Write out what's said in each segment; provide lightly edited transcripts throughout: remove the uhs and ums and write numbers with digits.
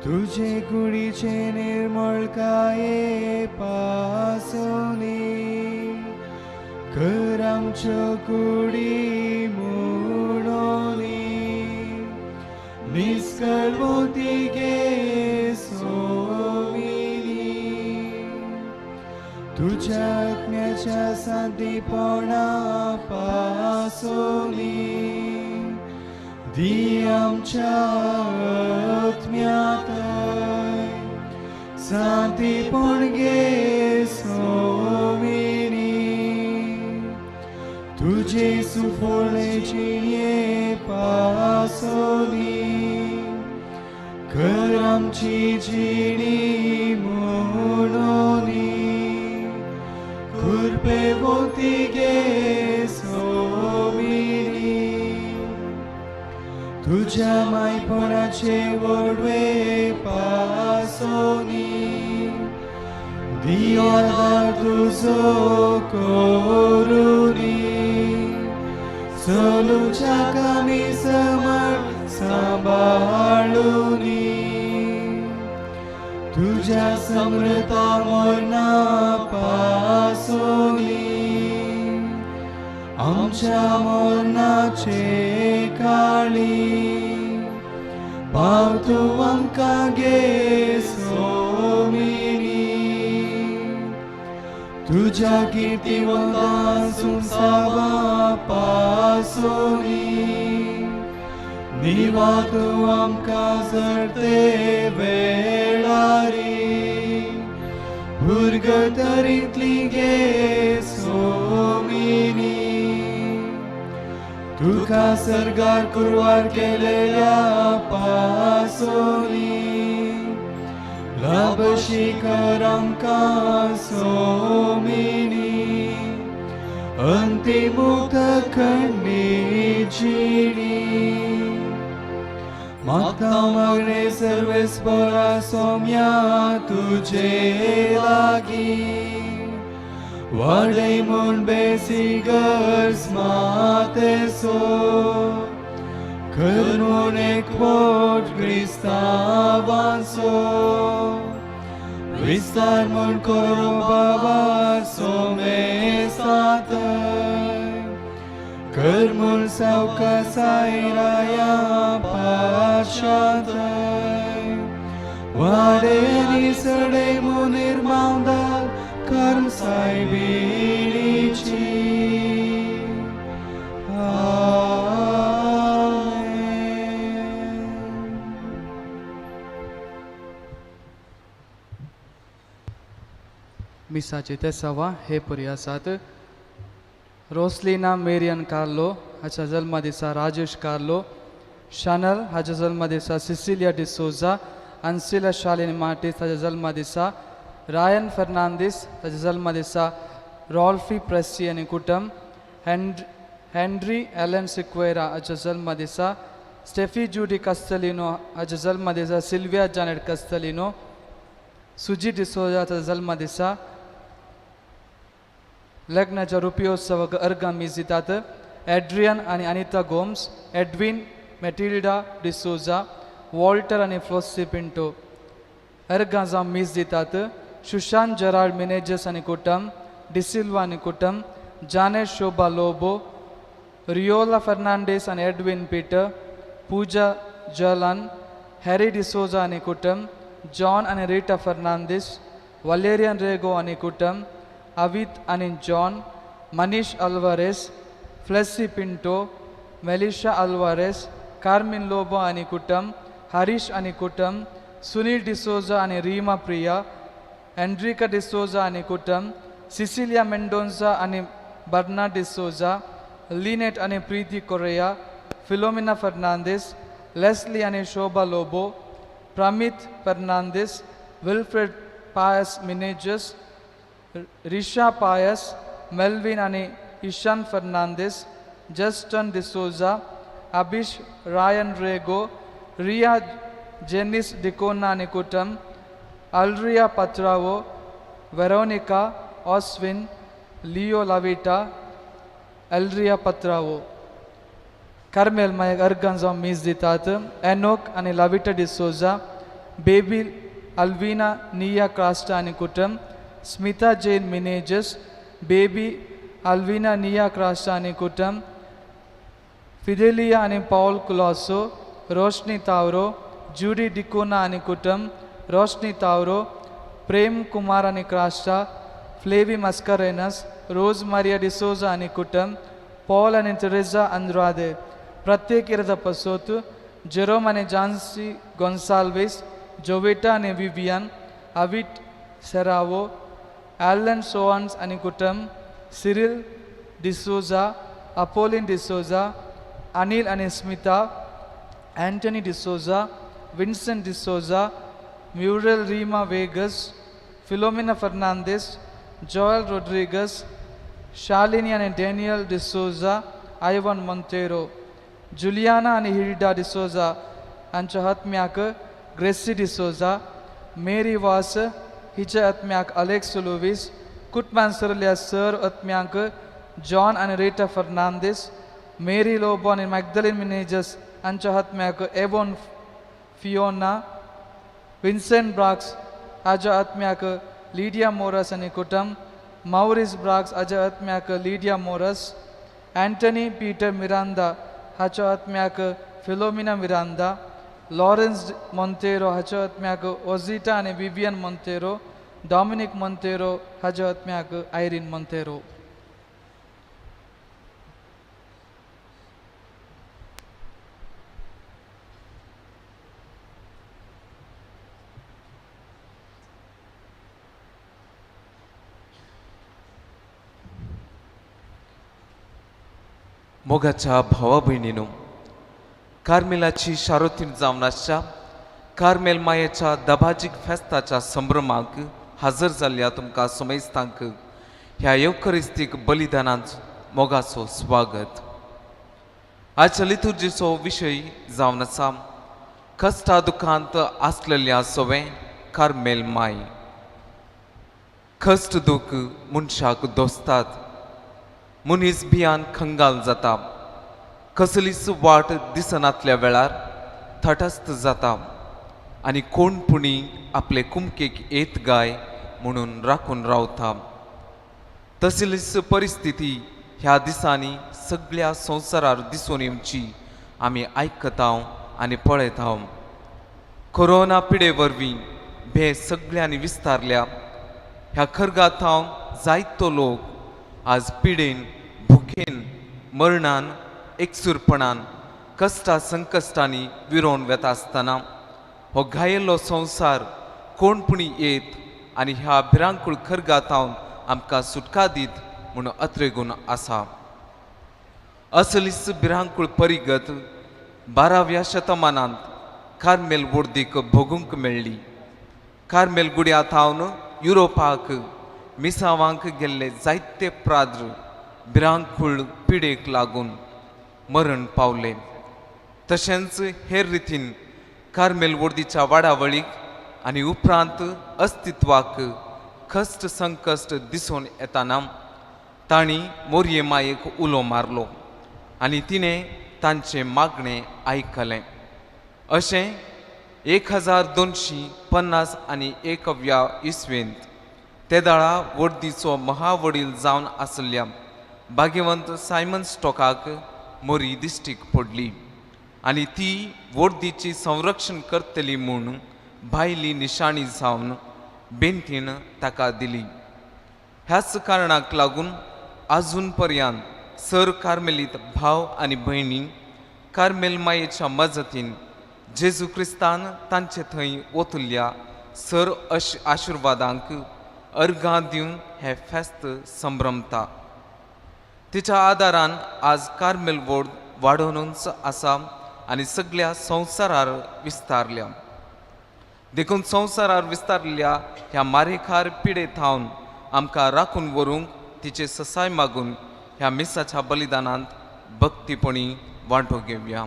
तुजे कुडीचे निर्मळकाये पासोनी कर आमच्यो कुडी म्हणोनी निस्कळवती गे सोमिनी तुज्या आत्म्याच्या सांतीपणा पासोनी दी आमच्या आत्म्यातय सांतीपण गे सोमिनी तुजे सुफोळे जिणे पासोनी कर आमची जिणी म्हणोनी कृपेवती गे सोमिनी तुज्या मायपणाचे व्हडवे पासोनी दी आदार तुजो करुनी चलुच्याक आमी समर सांबाळुनी तुज्या समृता मरणा पासोनी आमच्या मरणाचे काळी पाव तूं आमकां गे सोमिनी तुज्या किर्तिवंता सुमसावा पासोनी निवा तूं आमकां जरते वेळारी भुरगतरींतली गे सोमिनी तुका सर्गार कुरवार केलेल्या पासोनी लाभशी कर आमकां सोमिनी अंतिमुक्त खंडी जिणी मागता मागणे सर्वेस्परा सोम्या तुजे लागीं वाडय म्हूण बेसिगर्स मातेसो कर म्हूण एकवट क्रिस्तांवांचो विस्तार म्हूण करो बाबा सोमेसातय कर म्हूण सावकासाय राया पाशातय वाडे आनी सडे म्हूण निर्मावदार कर्म सायबिणीची. आमेन. मिसाचे ते सवा हे परी आसात. रोसलिना मेरियन कार्लो हाच्या जल्मा दिसा राजेश कार्लो, शनल हाच्या जल्मा दिसा सिसिलिया डिसोजा, अन्सिला शालिनी मार्टीस हाच्या जल्मा दिसा रायन फर्नांदीस, ताच्या जल्मा दिसा रॉल्फी प्रेसी आनी कुटुंब, हेनरी एलन सिक्वेरा हाच्या जल्मा दिसा स्टेफी जुडी कस्तलिनो, हाच्या जल्मा दिसा सिल्विया जानेट कस्तलिनो, सुजी डिसोजा ताच्या जल्मा दिसा. लग्नाच्या रुपयोत्सवाक अर्गां मीस दितात एड्रियन आनी Anita Gomes, Edwin Matilda D'Souza, Walter आनी फ्लोसी पिंटो. अर्गां जावं मीस दितात सुशांत जराल्ड मिनेजस आनी कुटुंब, डिसिल्वा आनी कुटुंब, जानेट शोभा लोबो, रियोला फर्नांडीस आनी एडविन पीटर, पूजा जलन, हॅरी डिसोजा आनी कुटुंब, जॉन आनी रिटा फर्नांडीस, वलेरियन रेगो आनी कुटुंब, अवित आनी जॉन, मनीष अल्वारेस, फ्लेसी पिंटो, मेलिशा अल्वारेस, कार्मिन लोबो आनी कुटुंब, हरीश आनी कुटुंब, सुनील डिसोजा आनी रीमा प्रिया, एन्ड्रिका डिसोजा आनी कुटुंब, सिसिलिया मेंडोन्सा आनी बर्ना डिसोजा, लिनेट आनी प्रीती कोरेया, फिलोमिना फर्नांदीस, लेस्ली आनी शोभा लोबो, प्रमित फर्नांदीस, विल्फ्रेड पायस मिनेजस, रिशा पायस, मेल्विन आनी ईशान फर्नांदीस, जस्टन डिसोजा, अभिश रायन रेगो, रिया जेनिस डिकोना आनी कुटुंब, अल्रिया पत्रावो, वेरोनिका ऑस्विन, लियो लाविटा, एल्रिया पत्रावो. कार्मेल मायक अर्गां जावं मीस दितात एनोक आनी लाविटा डिसोजा, बेबी अल्विना निया क्रास्टा आनी कुटुंब, स्मिता जैन मिनेजस, बेबी अल्विना निया क्रास्टा आनी कुटुंब, फिदेलिया आनी पावल कुलासो, रोशनी तावरो, जुडी डिकोना आनी कुटुंब, रोशनी तावरो, प्रेम कुमार आनी क्रास्टा, फ्लेवी मस्करेनस, रोज मारिया डिसोजा आनी कुटुंब, पॉल आनी तेरेजा अंद्रादे, प्रत्येक इरदा पसोत, जेरोम आनी जानसी गोन्साल्वीस, जोवेटा आनी विवियन, अविट सेरावो, ॲलन सोआन्स आनी कुटुंब, सिरिल डिसोजा, अपोलिन डिसोजा, अनिल आनी Smita, Anthony D'Souza, Vincent D'Souza, Muriel Rima Vegas, Philomena Fernandes, Joel Rodrigues, Shalini आनी डॅनियल डिसोजा, आयवन मोंतेरो, जुलियाना आनी हिल्डा डिसोजा हांच्या आत्म्याक ग्रेसी डिसोजा, मेरी वास हिच्या आत्म्याक अलेक्स लुवीस, कुटमान सरल्या सर आत्म्यांक जॉन आनी रेटा फर्नांदीस, मेरी लोबो आनी मॅगदलीन मिनेजस हांच्या आत्म्याक एवोन फियोना, विन्सेंट ब्राक्स हाज्या आत्म्याक लिडिया मोरस आनी कुटुंब, मावरीस ब्राक्स हाज्या आत्म्याक लिडिया मोरस, अँटनी पीटर मिरांदा हाच्या आत्म्याक फिलोमिना मिरांदा, लॉरेन्स मोंतेरो हाच्या आत्म्याक ओझिटा आनी विवियन मोंतेरो, डॉमिनीक मोंतेरो हाज्या आत्म्याक आयरीन मोंतेरो. मोगाच्या भावा भयणीनो, कार्मेलाची शारोतीन जावन आसच्या कार्मेल मायेच्या दबाजीक फेस्ताच्या संभ्रमाक हजर जाल्ल्या तुमकां समेस्तांक ह्या येवकरिस्तीक बलिदानांत मोगाचो स्वागत. आजच्या लितुर्जीचो विशय जावन आसा कश्टा दुखांत आसलेल्या सवें कार्मेल माय. कश्ट दूख मनशाक दोसतात, मनीस भियान खंगाल जाता, कसलीच वाट दिसनातल्या वेळार तटस्थ जाता आनी कोण पुणी आपले कुमकेक येत गाय म्हणून राखून रावता. तसलीच परिस्थिती ह्या दिसांनी सगळ्या संवसारार दिसून येवची आमी आयकता आनी पळयता. कोरोना पिडे वरवीं भे सगळ्यांनी विस्तारल्या. ह्या खरगातांव जायतो लोक आज पिडेन, भुकेन, मरणान, एकसूरपणान, कश्टा संकश्टांनी विरोवन वेता आसतना हो घायेल्लो संवसार कोण पुणी येत आनी ह्या भिरांकूळ खरगातावन आमकां सुटका दीत म्हूण अत्रेगून आसा. असलीच भिरांकूळ परिगत 12व्या शतमानांत कार्मेल वोर्दीक भोगूंक मेळ्ळी. कार्मेल गुड्या थावन युरोपाक मिसावांक गेल्ले जायते प्राद्र भिरांकूळ पिडेक लागून मरण पावले. तशेंच हेर रितीन कार्मेल वोर्दीच्या वाडावळीक आनी उपरांत अस्तित्वाक कश्ट संकश्ट दिसून येताना तांणी मोरये मायेक उलो मारलो आनी तिणें तांचें मागणें आयकलें. अशें 1250 आनी एकव्या इसवेंत तेदाळा वर्दीचो महावडील जावन आसल्या भाग्यवंत सायमन स्टॉकाक मोरी दिश्टीक पडली आनी ती वर्दीची संरक्षण करतली म्हूण भायली निशाणी जावन बेंतीन ताका दिली. ह्याच कारणाक लागून आजून पर्यंत सर कार्मेलीत भाव आनी भयणी कार्मेल मायेच्या मजतीन जेजू क्रिस्तान तांचे थंय ओतुल्ल्या सर अश आशिर्वादांक अर्गां दिवन हें फेस्त संभ्रमता. तिच्या आदारान आज कार्मेल वोर्ड वाडोवनूच आसा आनी सगळ्या संवसारार विस्तारल्या. देखून संवसारार विस्तारल्या ह्या मारेकार पिडे थावन आमकां राखून व्हरूंक तिचे ससाय मागून ह्या मिसाच्या बलिदानांत भक्तीपणी वांटो घेवया.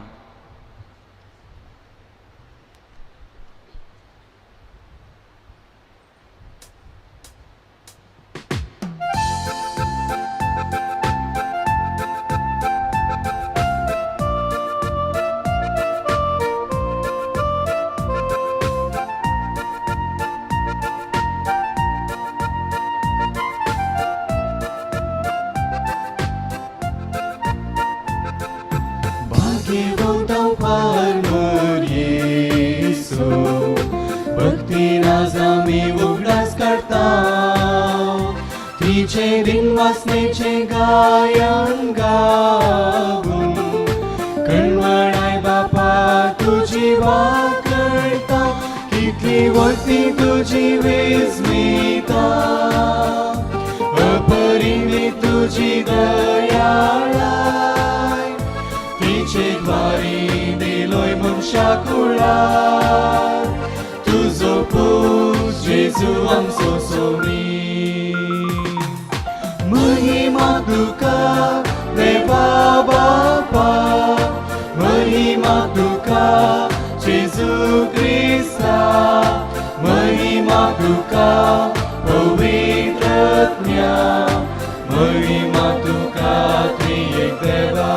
कालवार मोरयेसो भक्तीन आज आमी उगडास काडटा तिचे दिनवासनेचे गायन गावून कणवणाय बापा तुजी वाकळटा कितली वती तुजी विस्मिता अपरिमित तुजी दयाळाय तिचे द्वारी दिलोय मनशा कुळार तुजो पूत जेजू आमचो सोमी महिमा तुका देवा बापा महिमा तुका जेजू क्रिस्ता महिमा तुका पवित्र आत्म्या महिमा तुका त्रिएक देवा.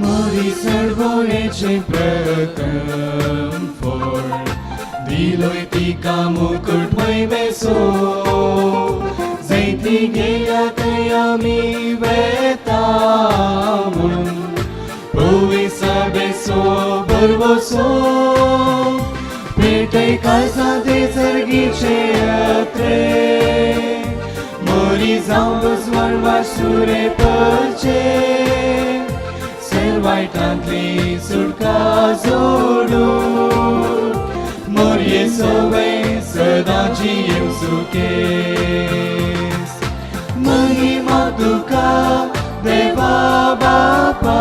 मोरी सडवणेचें प्रथम फळ दिलोय तिका मुकुट मयमेसो जैती गेल्या थंय आमी वेता म्हूण पवित्र बेसो बरवसो पेटय काळजां ते सर्गीचे अत्रे मोरी जावं स्वर्वा सुरे परचे वायटांतली सुटका जोडून मोरये सवय सदांची येवं सुकेस महिमा तुका देवा बापा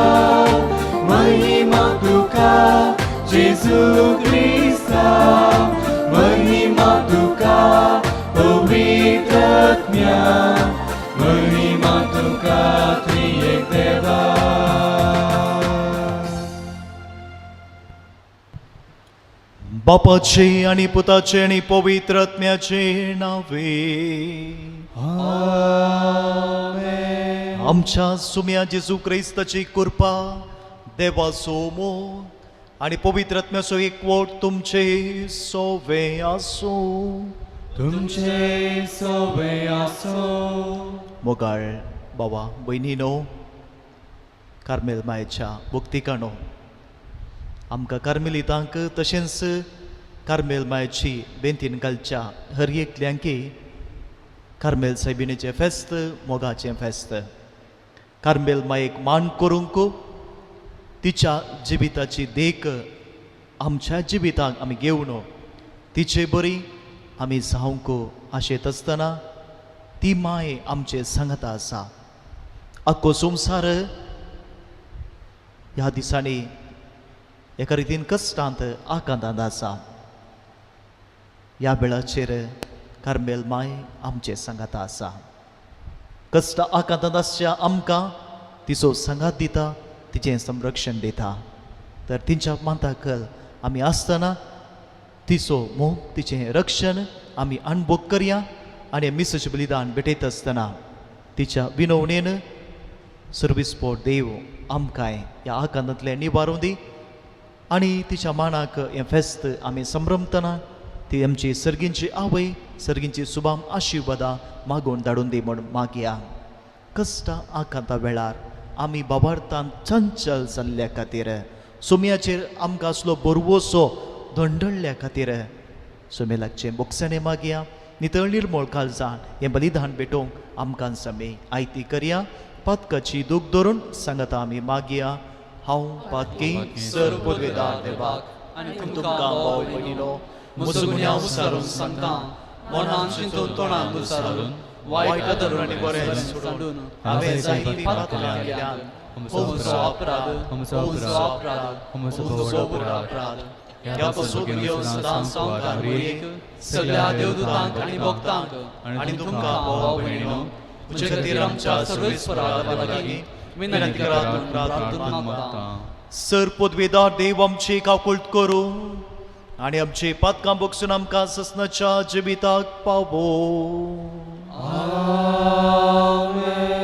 महिमा तुका जेजू क्रिस्ता महिमा तुका पवित्र आत्म्या महिमा तुका त्रिएक देवा. बापाचे आनी पुताचे आनी पवित्र आत्म्याचे नावे आमेन. आमच्या सुम्या जेजू क्रिस्ताची कृपा देवाचो मोग आनी पवित्र आत्म्याचो एकवट तुमचे सोवे आसूं. तुमचे सोवे आसूं. मोगाळ बाबा भयणीनो, कार्मेल मायेच्या भक्तिकाणो आमकां कार्मेलितांक तशेंच कार्मेल मायेची बेंतीन घालच्या हर एकल्यांकी कार्मेल सायबिणीचें फेस्त मोगाचें फेस्त. कार्मेल मायेक मान करूंक तिच्या जिविताची देख आमच्या जिविताक आमी घेवन तिचे बरी आमी जावंक आशेत आसतना ती माय आमचे सांगता आसा. आख्खो संवसार ह्या दिसांनी एका रितीन कश्टांत आकांतांत आसा. ह्या वेळाचेर कार्मेल माय आमचे सांगाता आसा. कश्ट आकांतांत आसच्या आमकां तिचो सांगात दिता, तिचें संरक्षण दिता. तर तिच्या मांताकल आमी आसतना तिचो मोग, तिचें रक्षण आमी अणभोग करया आनी मिसाचें बलिदान भेटयत आसतना तिच्या विनवणेन सर्विसपोट देव आमकांय ह्या आकांतांतलें निवारूं दी आनी तिच्या मानाक हें फेस्त आमी संभ्रमतना ती आमची सर्गींची आवय सर्गींची सुबाम आशिर्वादां मागून धाडून दी म्हूण मागया. कश्टां आकांता वेळार आमी बाबार्थान चंचल जाल्ल्या खातीर सोम्याचेर आमकां आसलो बरवसो दंडल्ल्या खातीर सोमे लागचें बोगसणें मागया. नितळ निर्मळ काळजान हें बलिदान भेटोवंक आमकां समे आयती करया. पातकाची दूख धरून सांगता आमी मागया. हांव पातकी सर पदवेदार देवाक आनी तुमकां भाव भयणीनो म्हजो गुन्यांव विचारून सांगता मनान चिंतून तोंडान दुसारून वायट धरून आनी बरें सोडून हांवें जायतीं पातकां केल्यात. म्हजो अपराध, म्हजो म्हजो अपराध, म्हजो म्हजो व्हड व्हड अपराध. ह्या पासून घेवन सदां संवसार एक सगळ्या देवदूतांक आनी भक्तांक आनी तुमकां भाव भयणीनो म्हजे खातीर आमच्या सर्वेस्परा देवा लागीं विनंती करात म्हूण प्रार्थना मागता. सर पदवेदार देव आमची काकुळट करूं आनी आमची पातकां बगसून आमकां ससनाच्या जिविताक पावो. आमेन.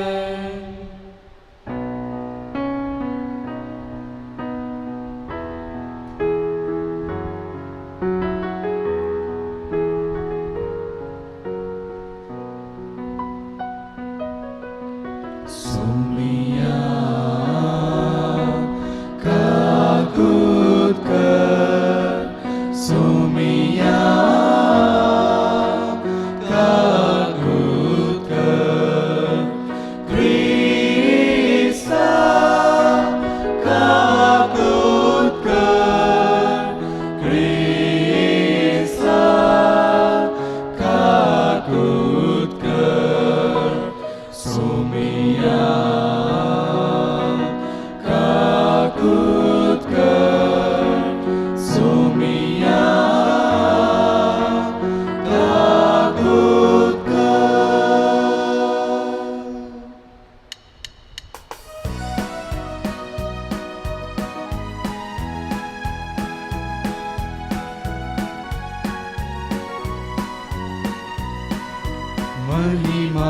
महिमा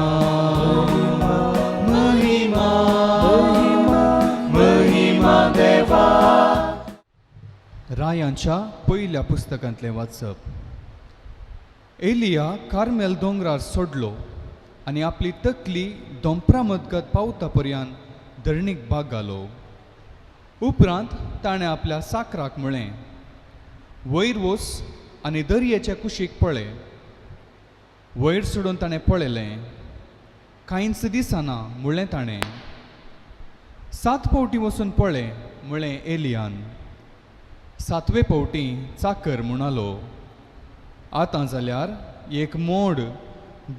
महिमा महिमा देवा. रायांच्या पयल्या पुस्तकांतलें वाचप. एलिया कार्मेल दोंगरार सोडलो आनी आपली तकली दोंपरा मदगत पावता पर्यंत धरणीक बाग घालो. उपरांत ताणें आपल्या साकराक म्हळें, वयर वच आनी दर्याच्या कुशीक पळय. वयर सोडून ताणें पळयलें, कांयच दिसना म्हणलें ताणें. 7 फावटी वचून पळय म्हळें एलियान. 7वे फावटी चाकर म्हणालो, आतां जाल्यार एक मोड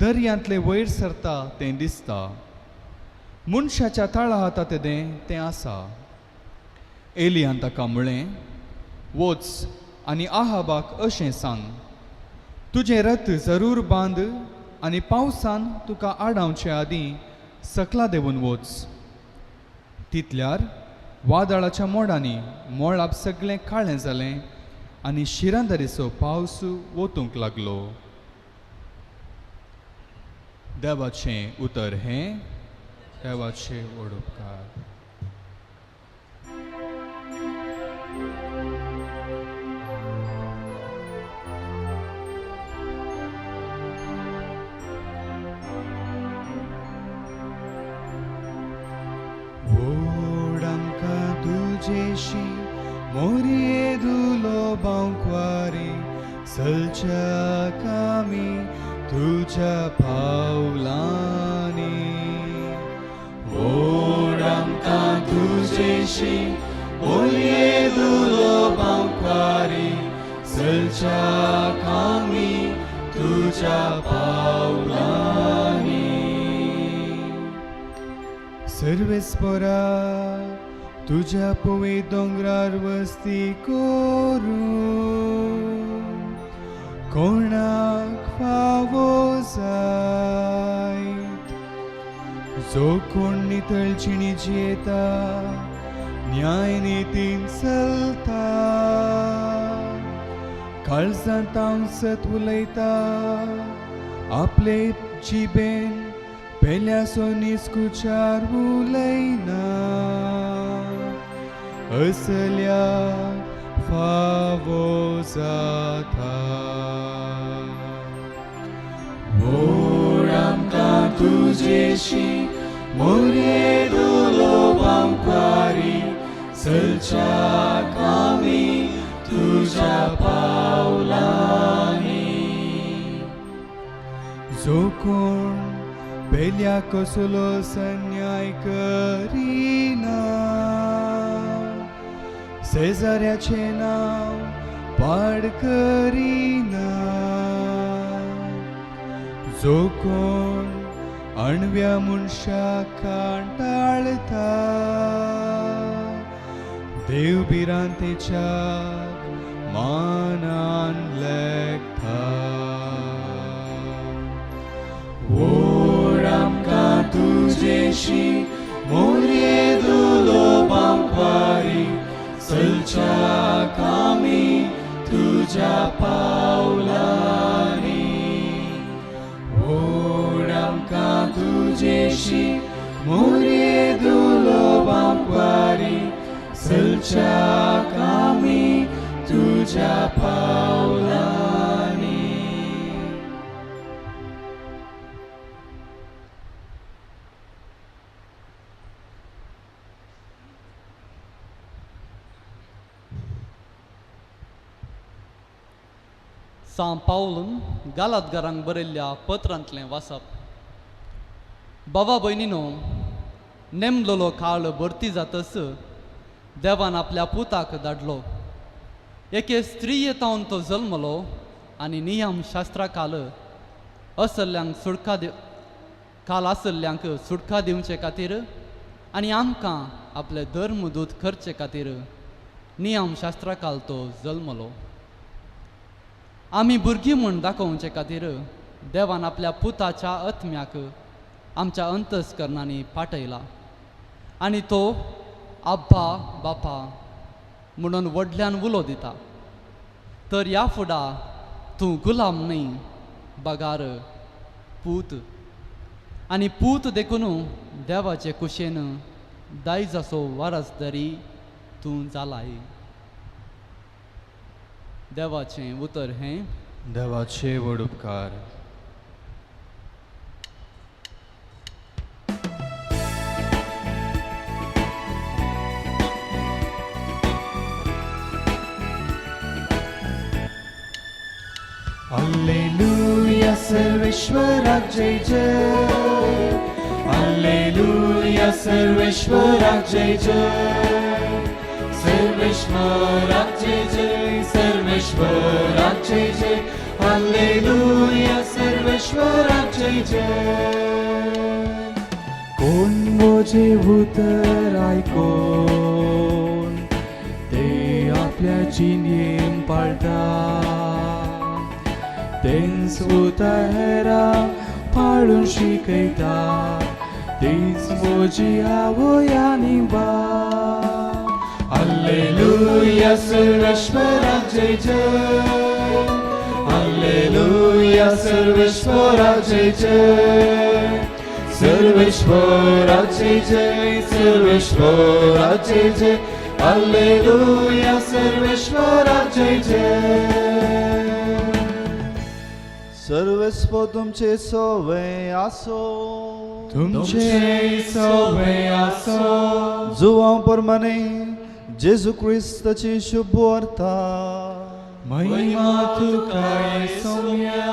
दर्यांतले वयर सरता तें दिसता, मनशाच्या ताळा हाता तेदें तें आसा. एलियान ताका म्हळें, वच आनी आहाबाक अशें सांग, तुजें रथ जरूर बांद आनी पावसान तुका आडावचे आदीं सकला देंवून वच. तितल्यार वादळाच्या मोडांनी मळाब सगळें काळें जालें आनी शिरांदरीचो पावस वतूंक लागलो. देवाचें उतर हें. देवाचें व्हड उपकार. ओड आमकां तुजेशी मोरये दुलो बांकवारी सलच्या कामी तुज्या पावलांनी. ओड आमकां तुजेशी मोरये दुलो बांकवारी सलच्या कामी तुज्या पावलांनी. सर्वेस्परा तुज्या पवे दोंगरार वस्ती करूं कोणाक फावो जायत. जो कोण नितळचिणी जियेता न्याय नितीन चलता काळजांत हांव सत उलयता आपले जिबेन पेल्यासो निस्कुचार उलयना असल्या फावो जाता. ओड आमकां तुजेशी मोरे दुलो बांकवारी सलच्या कामी तुज्या पावलांनी. जो कोण पेल्या कसलो सन्याय करिना शेजाऱ्याचें नांव पाड करिना. जो कोण अणव्या मनशाक कांटाळता देव भिरांतेच्या मानान लेखता. ओड आमकां तुजेशी मोरये दुलो बांकवारी सलच्या कामी तुज्या पावलांनी. ओड आमकां तुजेशी मोरये दुलो बांकवारी सलच्या कामी तुज्या पावलांनी. सां पावलून गालादगारांक बरयल्ल्या पत्रांतलें वाचप. बाबा भयणीनो, नेमलोलो काळ भरती जातच देवान आपल्या पुताक धाडलो. एके स्त्रीये तावन तो जल्मलो आनी नियम शास्त्रा काल असल्ल्यांक सुटका काल आसल्ल्यांक सुटका दिवचे खातीर आनी आमकां आपले धर्मदूत करचे खातीर नियम शास्त्रा काल तो जल्मलो. आमी भुरगीं म्हूण दाखोवचे खातीर देवान आपल्या पुताच्या आत्म्याक आमच्या अंतस्करणांनी पाठयला आनी तो आब्बा बापा म्हणून व्हडल्यान उलो दिता. तर ह्या फुडा तूं गुलाम न्हय बगार पूत. आनी पूत देखून देवाचे कुशेन दायजाचो वारसदारी तूं जालाय. देवाचें उतर हें. देवाचे व्हड उपकार. Alleluia, सर्वेश्वराक जय जय. Alleluia, सर्वेश्वराक जय जय. सर्वेश्वराक जय जय, सर्वेश्वराक जय जय. Alleluia, सर्वेश्वराक जय जय. कोण म्हजें उतर आयकोन ते आपल्या जिणेन पाळटा, तेंच उतरां पाळून शिकयता, तीच म्हजी आवय आनी बाप. Alleluia, सर्वेश्वराक जय जय. Alleluia, सर्वेश्वराक जय जय. सर्वेश्वराक जय जय, सर्वेश्वराक जय जय. Alleluia, सर्वेश्वराक जय जय. सर्वेस्पो तुमचे सोवे आसो. तुमचे सवे आसो. जुवां परमाने जेजू क्रिस्ताची शुभ वार्ता. महिमा तुका सोम्या.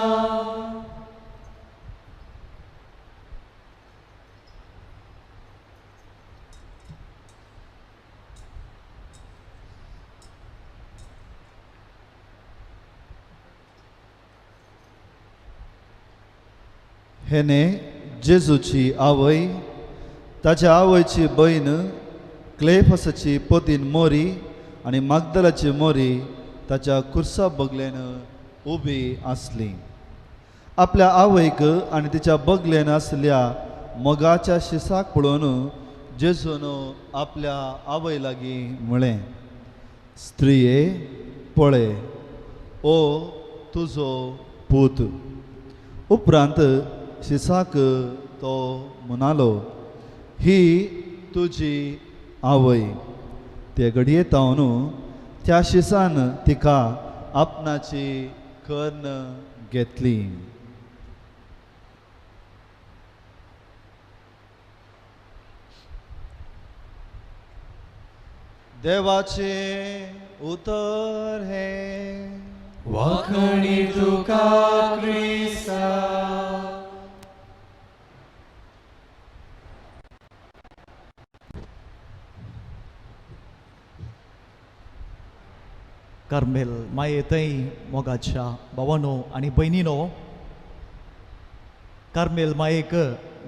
हेने जेजूची आवय, ताच्या आवयची बयन, क्लेफसाची पतीन मोरी आनी मागदलाची मोरी ताच्या कुर्सा बगलेन उबी आसली. आपल्या आवयक आनी तिच्या बगलेन आसल्या मोगाच्या शिसाक पळोवन जेजून आपल्या आवय लागीं म्हळें, स्त्रिये पळय, ओ तुजो पूत. उपरांत शिसाक तो म्हणालो, ही तुजी आवय. ते घडये तावन त्या शिसान तिका आपणाची कर्ण घेतली. देवाचें उतर हें. वाखणी तुका क्रिस्ता. कार्मेल माये थंय मोगाच्या भावानो आनी भयणीनो, कार्मेल मायेक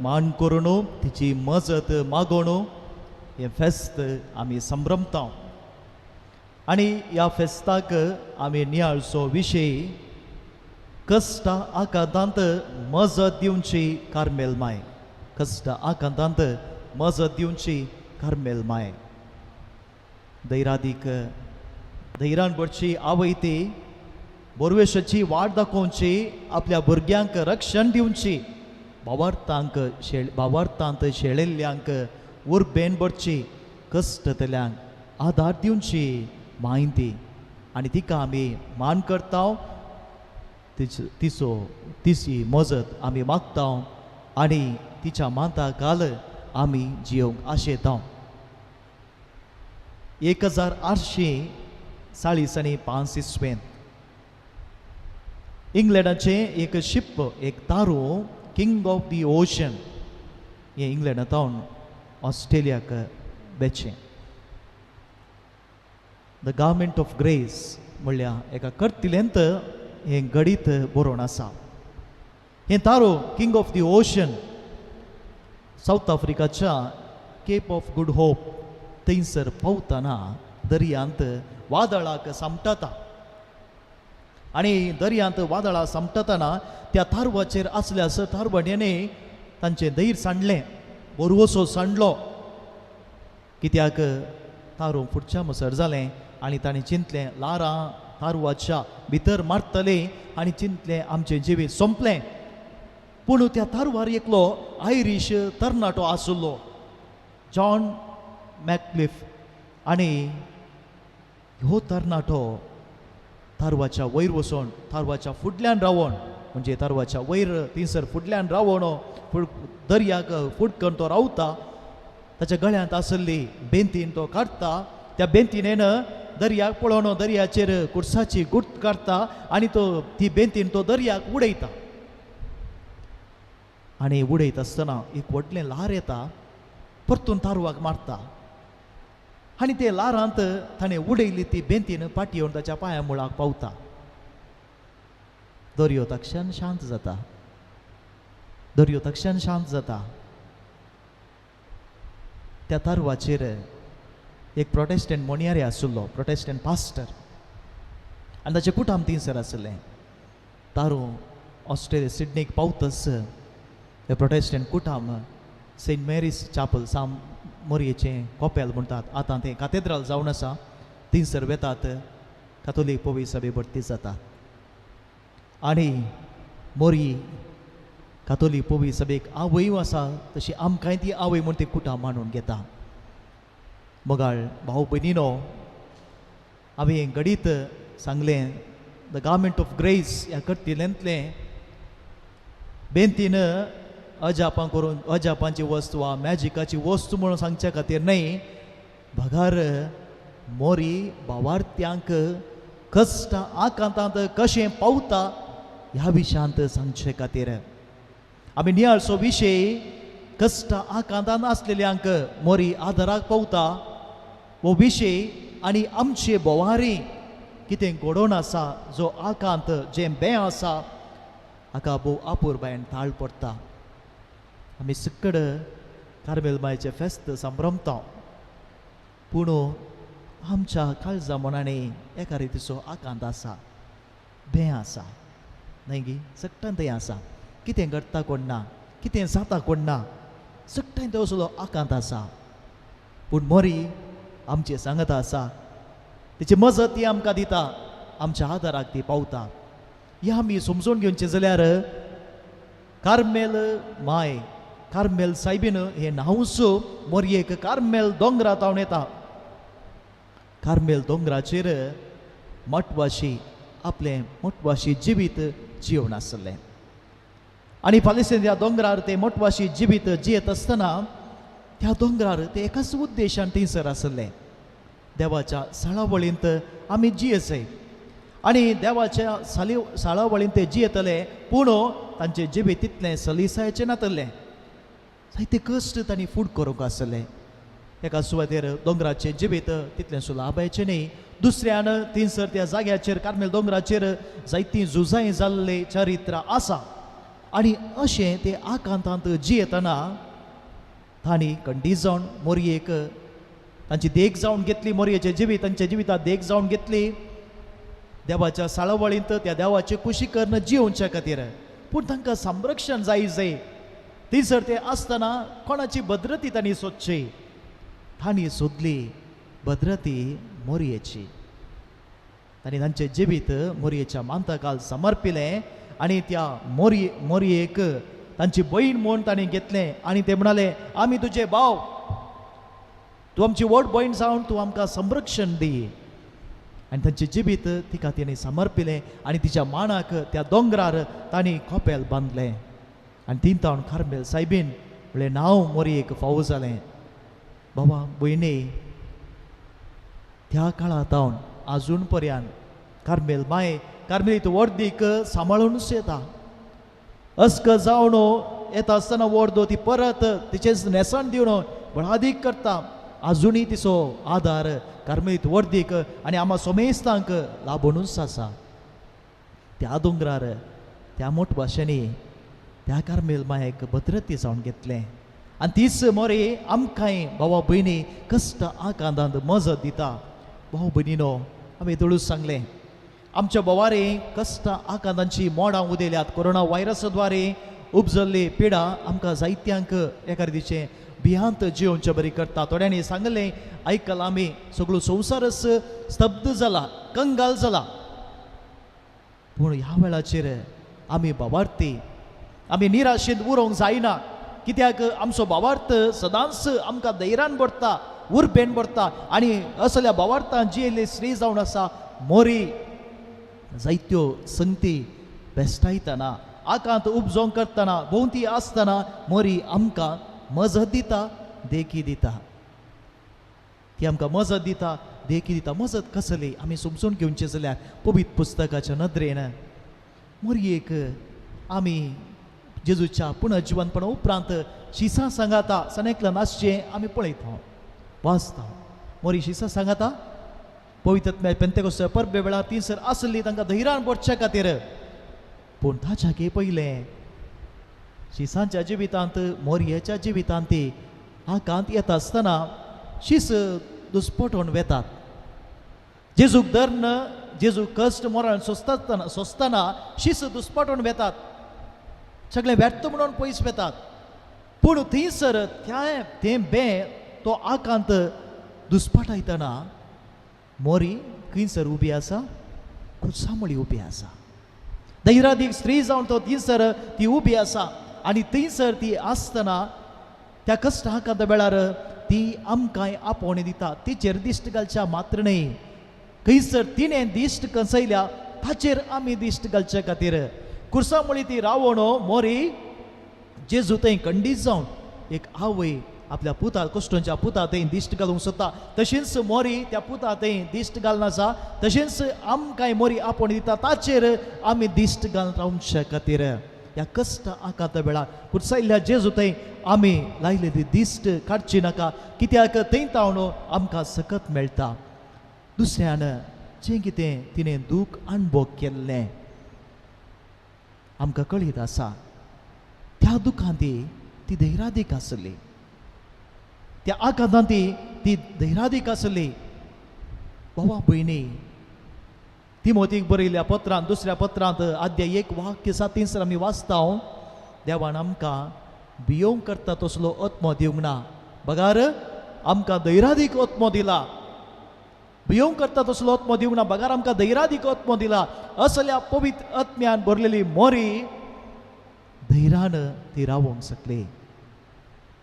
मान करून तिची मजत मागोवन हें फेस्त आमी संभ्रमता. आनी ह्या फेस्ताक आमी नियाळचो विशय कश्टा आकांतांत मजत दिवची कार्मेल माय. कश्ट आकांतांत मजत दिवची कार्मेल माय. दैरादीक धैरान भरची आवय ती बोरवेशाची वाट दाखोवची, आपल्या भुरग्यांक रक्षण दिवची, भावार्थांक शेळ भावार्थांत शेळिल्ल्यांक उर्बेन भरची, कश्टतल्यांक आदार दिवची माय ती. आनी तिका आमी मान करता, तिचो तिचो तिची मजत आमी मागता आनी तिच्या मांता घाल आमी जियोंक आशेता. 1845 इसवेंत इंग्लंडाचें एक शिप, एक तारू, किंग ऑफ the ocean, हें इंग्लंडांत ऑस्ट्रेलियाक वेचें. The garment of grace म्हणल्यार एका कर्तिलेंत हें गणीत बरोवन आसा. हें तारो king of the ocean south आफ्रिकाच्या केप ऑफ गुड होप थंयसर पावतना दर्यांत वादळाक सामटता आनी दर्यांत वादळां सामटतना त्या तारवाचेर आसल्या आस तारवाड्यांनी तांचें धैर्य सांडलें, बोरवसो सांडलो. कित्याक तारू फुटच्या मसर जालें आनी ताणें चिंतलें लारां तारवाच्या भितर मारतलें आनी चिंतलें आमचें जिवीत सोंपलें. पूण त्या तारवार एकलो आयरीश तरणाटो आशिल्लो जॉन मॅकक्लिफ आनी ह्यो तरणाटो तारवाच्या वयर वचोन तारवाच्या फुडल्यान रावोन म्हणजे तारवाच्या वयर थंयसर फुडल्यान रावोन दर्याक फुडकन तो रावता. ताच्या गळ्यांत आसली बेंतीन तो काडटा, त्या बेंतीनेन दर्याक पळोवन दर्याचेर कुर्साची गुट काडटा आनी तो ती बेंतीन तो दर्याक उडयता. आनी उडयत आसतना एक व्हडलें ल्हार येता, परतून तारवाक मारता आनी ते ल्हारांत ताणें उडयली ती बेंतीन फाटी येवन ताच्या पांया मुळाक पावता. दर्यो तक्षण शांत जाता, दर्यो तक्षण शांत जाता. त्या तारवाचेर एक प्रोटेस्टंट मोनियारी आशिल्लो, प्रोटेस्टंट पास्टर, आनी ताचें कुटाम थंयसर आशिल्लें. तारू ऑस्ट्रेलिया सिडनीक पावतच हे प्रोटेस्टंट कुटाम सेंट मेरीज चापल साम मोरयेचें कोपेल म्हणटात, आतां तें कातेद्राल जावन आसा, थंयसर वेतात, कातोलीक पवी सभे भरती जाता. आनी मोरी कातोलीक पवी सभेक आवयूय आसा तशी आमकांय ती आवय म्हूण ती कुटाम मानून घेता. मोगाळ भाव भयणीनो, हांवें घडीत सांगलें the garment of grace ह्या कर्तिलेंतलें बेंतीन अजापां करून अजापांची वस्तू वा मॅजिकाची वस्तू म्हणून सांगच्या खातीर न्हय, बगर मोरी भावार्थ्यांक कश्ट आकांतांत कशें पावता ह्या विशयांत सांगचे खातीर. आमी नियाळचो विशय कश्ट आकांतांत आसलेल्यांक मोरी आदाराक पावता हो विशय आनी आमचे बोवारी कितें घडोवन आसा, जो आकांत जें बें आसा हाका भोव आपुरबायेन ताळ पडटा. आमी सकड कार्मेल मायचें फेस्त संभ्रमता, पूण आमच्या काळजा मनांनी एका रितीचो आकांत आसा, बें आसा न्हय गी, सगटान थंय आसा. कितें घडटा कोण ना, कितें जाता कोण ना, सगटान थंय असलो आकांत आसा. पूण मोरी आमचें सांगता आसा, तिची मजत ती आमकां दिता, आमच्या आदाराक ती पावता. ह्या आमी समजून घेवचें जाल्यार कार्मेल माय, कार्मेल सायबीन हें नांवूच मोरयेक कार्मेल दोंगरा तावन येता. कार्मेल दोंगराचेर मटवाशी आपलें मटवाशी जिवीत जिवन आसलें आनी फालेस्तीन ह्या दोंगरार ते मटवाशी जिवीत जियेत आसतना त्या दोंगरार ते एकाच उद्देशान थंयसर आसले, देवाच्या साळावळींत आमी जियेचय आनी देवाच्या साळावळींत ते जियेतले, पूण तांचें जिवीत तितलें सलिसायचें नातलें. जायते कश्ट तांणी फूड करूंक आसले. एका सुवातेर दोंगराचें जिवीत तितलें सुलाभायचें न्ही, दुसऱ्यान थंयसर त्या जाग्याचेर कार्मेल दोंगराचेर जायतीं झुजांय जाल्लें चरित्र आसा. आनी अशें ते आकांतांत जियेतना तांणी कंडी जावन मोरयेक तांची देख जावन घेतली, मोरयेचें जिवीत तांच्या जिवितांत देख जावन घेतली, देवाच्या साळावळींत त्या देवाचे कुशीकरण जियोवच्या खातीर. पूण तांकां संरक्षण जाय जाय, थंयसर ते आसतना कोणाची भद्रती तांणी सोदची, तांणी सोदली भद्रती मोरयेची. तांणी तांचें जिवीत मोरयेच्या मांताकाल समर्पिलें आनी त्या मोरयेक तांची भयण म्हूण तांणी घेतलें आनी ते म्हणाले, आमी तुजे भाव, तूं आमची व्हड भयण जावन तूं आमकां संरक्षण दी. आनी तांचें जिवीत तिका तांणी समर्पिलें आनी तिच्या माणाक त्या दोंगरार तांणी कोपेल बांदलें आनी तीं तावन कार्मेल सायबीन म्हणलें नांव मोरयेक फावो जालें. बाबा भयणी, त्या काळा तावन आजून पर्यान कार्मेल माय कार्मेलीत वर्दीक सांबाळूनच येता. अस्क जावन येता आसतना वर्दो ती परत तिचें न्हेसण दिवन बळादीक करता. आजुनूय तिचो आदार कार्मेलीत वर्दीक आनी आमा सोमेस्तांक लाबूनच आसा. त्या दोंगरार त्या मोठ भाशेंनी त्या कार्मेल मायेक भद्रती जावन घेतलें आनी तीच मोरे आमकांय भावा भयणी कश्ट आकांतांत मजत दिता. भाव भयणीनो, हांवें तळूच सांगलें, आमच्या बोवारे कश्ट आकांतांची मोडां उदयल्यात. कोरोना व्हायरसाद्वारे उपजल्ली पिडा आमकां जायत्यांक एका रितीचें भियांत जियोवचे बरी करता. थोड्यांनी सांगलें, आयकलां आमी, सगळो संवसारच स्तब्ध जाला, कंगाल जाला. पूण ह्या वेळाचेर आमी बाबार्थी, आमी निराशेंत उरोंक जायना. कित्याक आमचो भावार्थ सदांच आमकां धैर्यान भरता, उर्बेन भरता आनी असल्या भावार्थान जियेल्ली स्त्री जावन आसा मोरी. जायत्यो संगती बेश्टायतना, आकांत उपजोंक करतना, भोंवती आसतना मोरी आमकां मजत दिता, देखी दिता. ती आमकां मजत दिता, देखी दिता. मजत कसली आमी समजून घेवचें जाल्यार पवित्र पुस्तकाच्या नदरेन मोरयेक आमी जेजूच्या पुनर्जिवनपणा उपरांत शिसां सांगाता सनेकल्यान आसचें आमी पळयता, वाचता. मोरी शिसां सांगाता पवित्र पेंतेकोस्त परबे वेळार थंयसर आसली तांकां धैर्यान भरचे खातीर. पूण ताच्याकी पयलें शिसांच्या जिवितांत, मोरयेच्या जिवितांत ती आकांत येता आसतना शीस दुस्पटोवन वेतात. जेजूक धर्न जेजू कश्ट मरण सोंसतना सोंसतना शीस दुस्पटोवन वेतात, सगळें व्यर्थ म्हणून पयस वेतात. पूण थंयसर त्या तें बें तो आकांत दुस्पाटायतना मोरी खंयसर उबी आसा, कुसामळी उबी आसा. धैर्यादीक स्त्री जावन तो थंयसर ती उबी आसा आनी थंयसर ती आसतना त्या कश्ट आकांत वेळार ती आमकां आपोवणें दिता. तिचेर दिश्ट घालच्या मात्र न्हय, खंयसर तिणें दिश्ट कसयल्या ताचेर आमी दिश्ट घालचे खातीर कुर्सामुळी ती रावण मोरी जेजू थंय खंडीत जावन एक आवय आपल्या पुता कश्टोंच्या पुता थंय दिश्ट घालूंक सोदता, तशेंच मोरी त्या पुता थंय दिश्ट घालना आसा, तशेंच आमकांय मोरी आपोवणें दिता ताचेर आमी दिश्ट घालून रावचे खातीर. ह्या कश्ट आकांत वेळार कुर्सायल्ल्या जेजू थंय आमी लायलेली दिश्ट काडची नाका, कित्याक थंय तावन आमकां सकत मेळटा. दुसऱ्यान जें कितें तिणें दूख अणभव केल्लें आमकां कळीत आसा, त्या दुखांत ती धैर्यादीक आसली, त्या आकांतांत ती धैर्यादीक आसली. भावा भयणी, तिमोतीक बरयल्ल्या पत्रांत, दुसऱ्या पत्रांत आद्य 1 वाक्य 7 आमी वाचता, देवान आमकां भियोवंक करता तसलो आत्मो दिवंक ना, बगार आमकां धैर्यादीक आत्मो दिला. भियोवंक करता तसलो आत्मो दिवंक ना, बगार आमकां धैर्यादीक आत्मो दिला. असल्या पवित्र आत्म्यान भरलेली मोरी धैर्यान ती रावोंक शकली.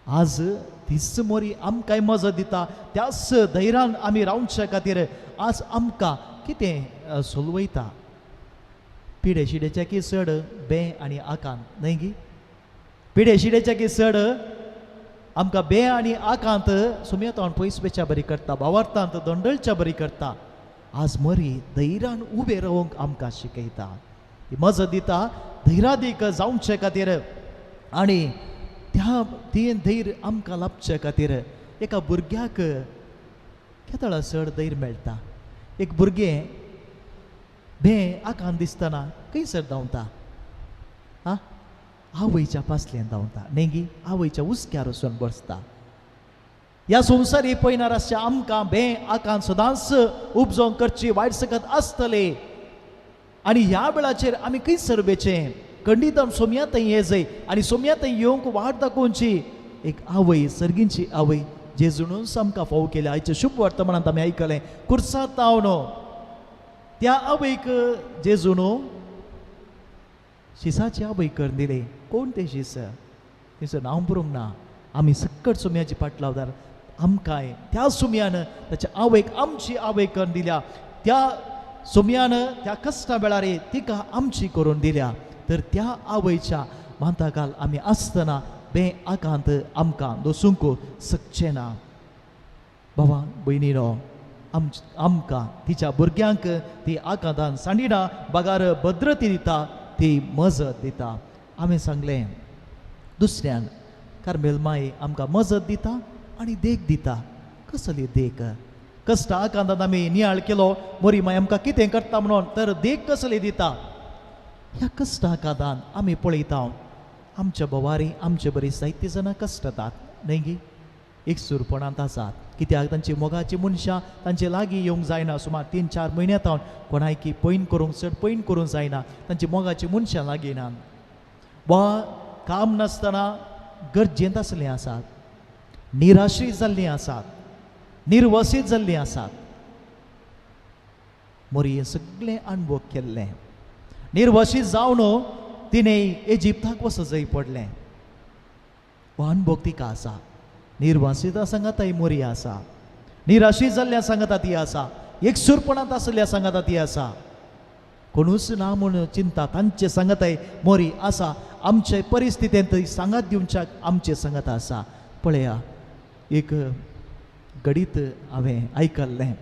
आज तीच मोरी आमकांय मजत दिता, त्याच धैर्यान आमी रावचे खातीर आज आमकां कितें सोलवयता. पिडे शिडेच्या की चड बें आनी आकांत न्हय गी, पिडे शिडेच्या की चड आमकां बें आनी आकांत सुमयतान पयस वेच्या बरी करता, भावार्थांत दंडळच्या बरी करता. आज मरी धैर्यान उबें रावंक आमकां शिकयता, ती मजत दिता धैर्यादीक जावचे खातीर आनी त्या तें धैर्य आमकां लाबचे खातीर. एका भुरग्याक केदळा चड धैर्य मेळटा. एक भुरगें भें आकांत दिसतना खंयसर धांवता, आं आवयच्या पासल्यान धांवता न्ही गी, आवयच्या हुस्क्यार वचून बसता. ह्या संवसारी पयणार आसच्या आमकां भें आकांत सदांच उपजोवंक करची वायट सकत आसतली आनी ह्या वेळाचेर आमी खंयसर वेचें, खंडीत सोमया थंय ये जाय आनी सोमया थंय येवंक वाट दाखोवची एक आवय, सर्गींची आवय जेजूनच आमकां फाव केल्या. आयच्या शुभ वर्तमानांत आमी आयकलें कुर्सा तावनो त्या आवयक जेजून शिसाची आवय करून दिली. कोण तें शीस, तेचो नांव बरोवंक ना. आमी सक्कट सुम्याची फाट लावदार आमकांय त्या सुम्यान ताच्या आवयक आमची आवय करून दिल्या, त्या सुम्यान त्या कश्टा वेळार तिका आमची करून दिल्या. तर त्या आवयच्या मांताकाल आमी आसतना बें आकांत आमकां दसूंक शकचें ना. बाबा भयणीनो, आमकां तिच्या भुरग्यांक ती आकांतान सांडिना बगार भद्रती दिता, ती मजत दिता. हांवें सांगलें दुसऱ्यान कार्मेल माई आमकां मजत दिता आनी देख दिता. कसली देख? कश्ट आकांतान आमी नियाळ केलो मोरी माई आमकां कितें करता म्हणून, तर देख कसली दिता? ह्या कश्ट आकांतान आमी पळयता आमच्या बोवारी आमचे बरी जायतीं जाणां कश्टतात न्हय गी, एकसूरपणांत आसात. कित्याक तांची मोगाची मनशां तांचे लागीं येवंक जायना. सुमार 3-4 म्हयन्या तावन कोणायकी पयन करूंक चड पयन करूंक जायना, तांची मोगाची मनशां लागीं ना वा काम नासतना गरजेंत आसलीं आसात, निराश्रीत जाल्लीं आसात, निर्वसीत जाल्लीं आसात. मोरी हें सगळें अणभव केल्लें. निर्वसीत जावन तिणें इजिप्ताक वचत जाय पडलें. हो अणभव तिका आसा. निर्वासिता सांगाताय मोरी आसा, निराशी जाल्ल्या सांगाता ती आसा, एकसूरपणांत आसल्या सांगाता ती आसा, कोणूच ना म्हूण चिंता तांचे सांगाताय मोरी आसा. आमचे परिस्थितींत सांगात दिवच्याक आमचे सांगात आसा. पळया, एक घडीत हांवें आयकल्लें,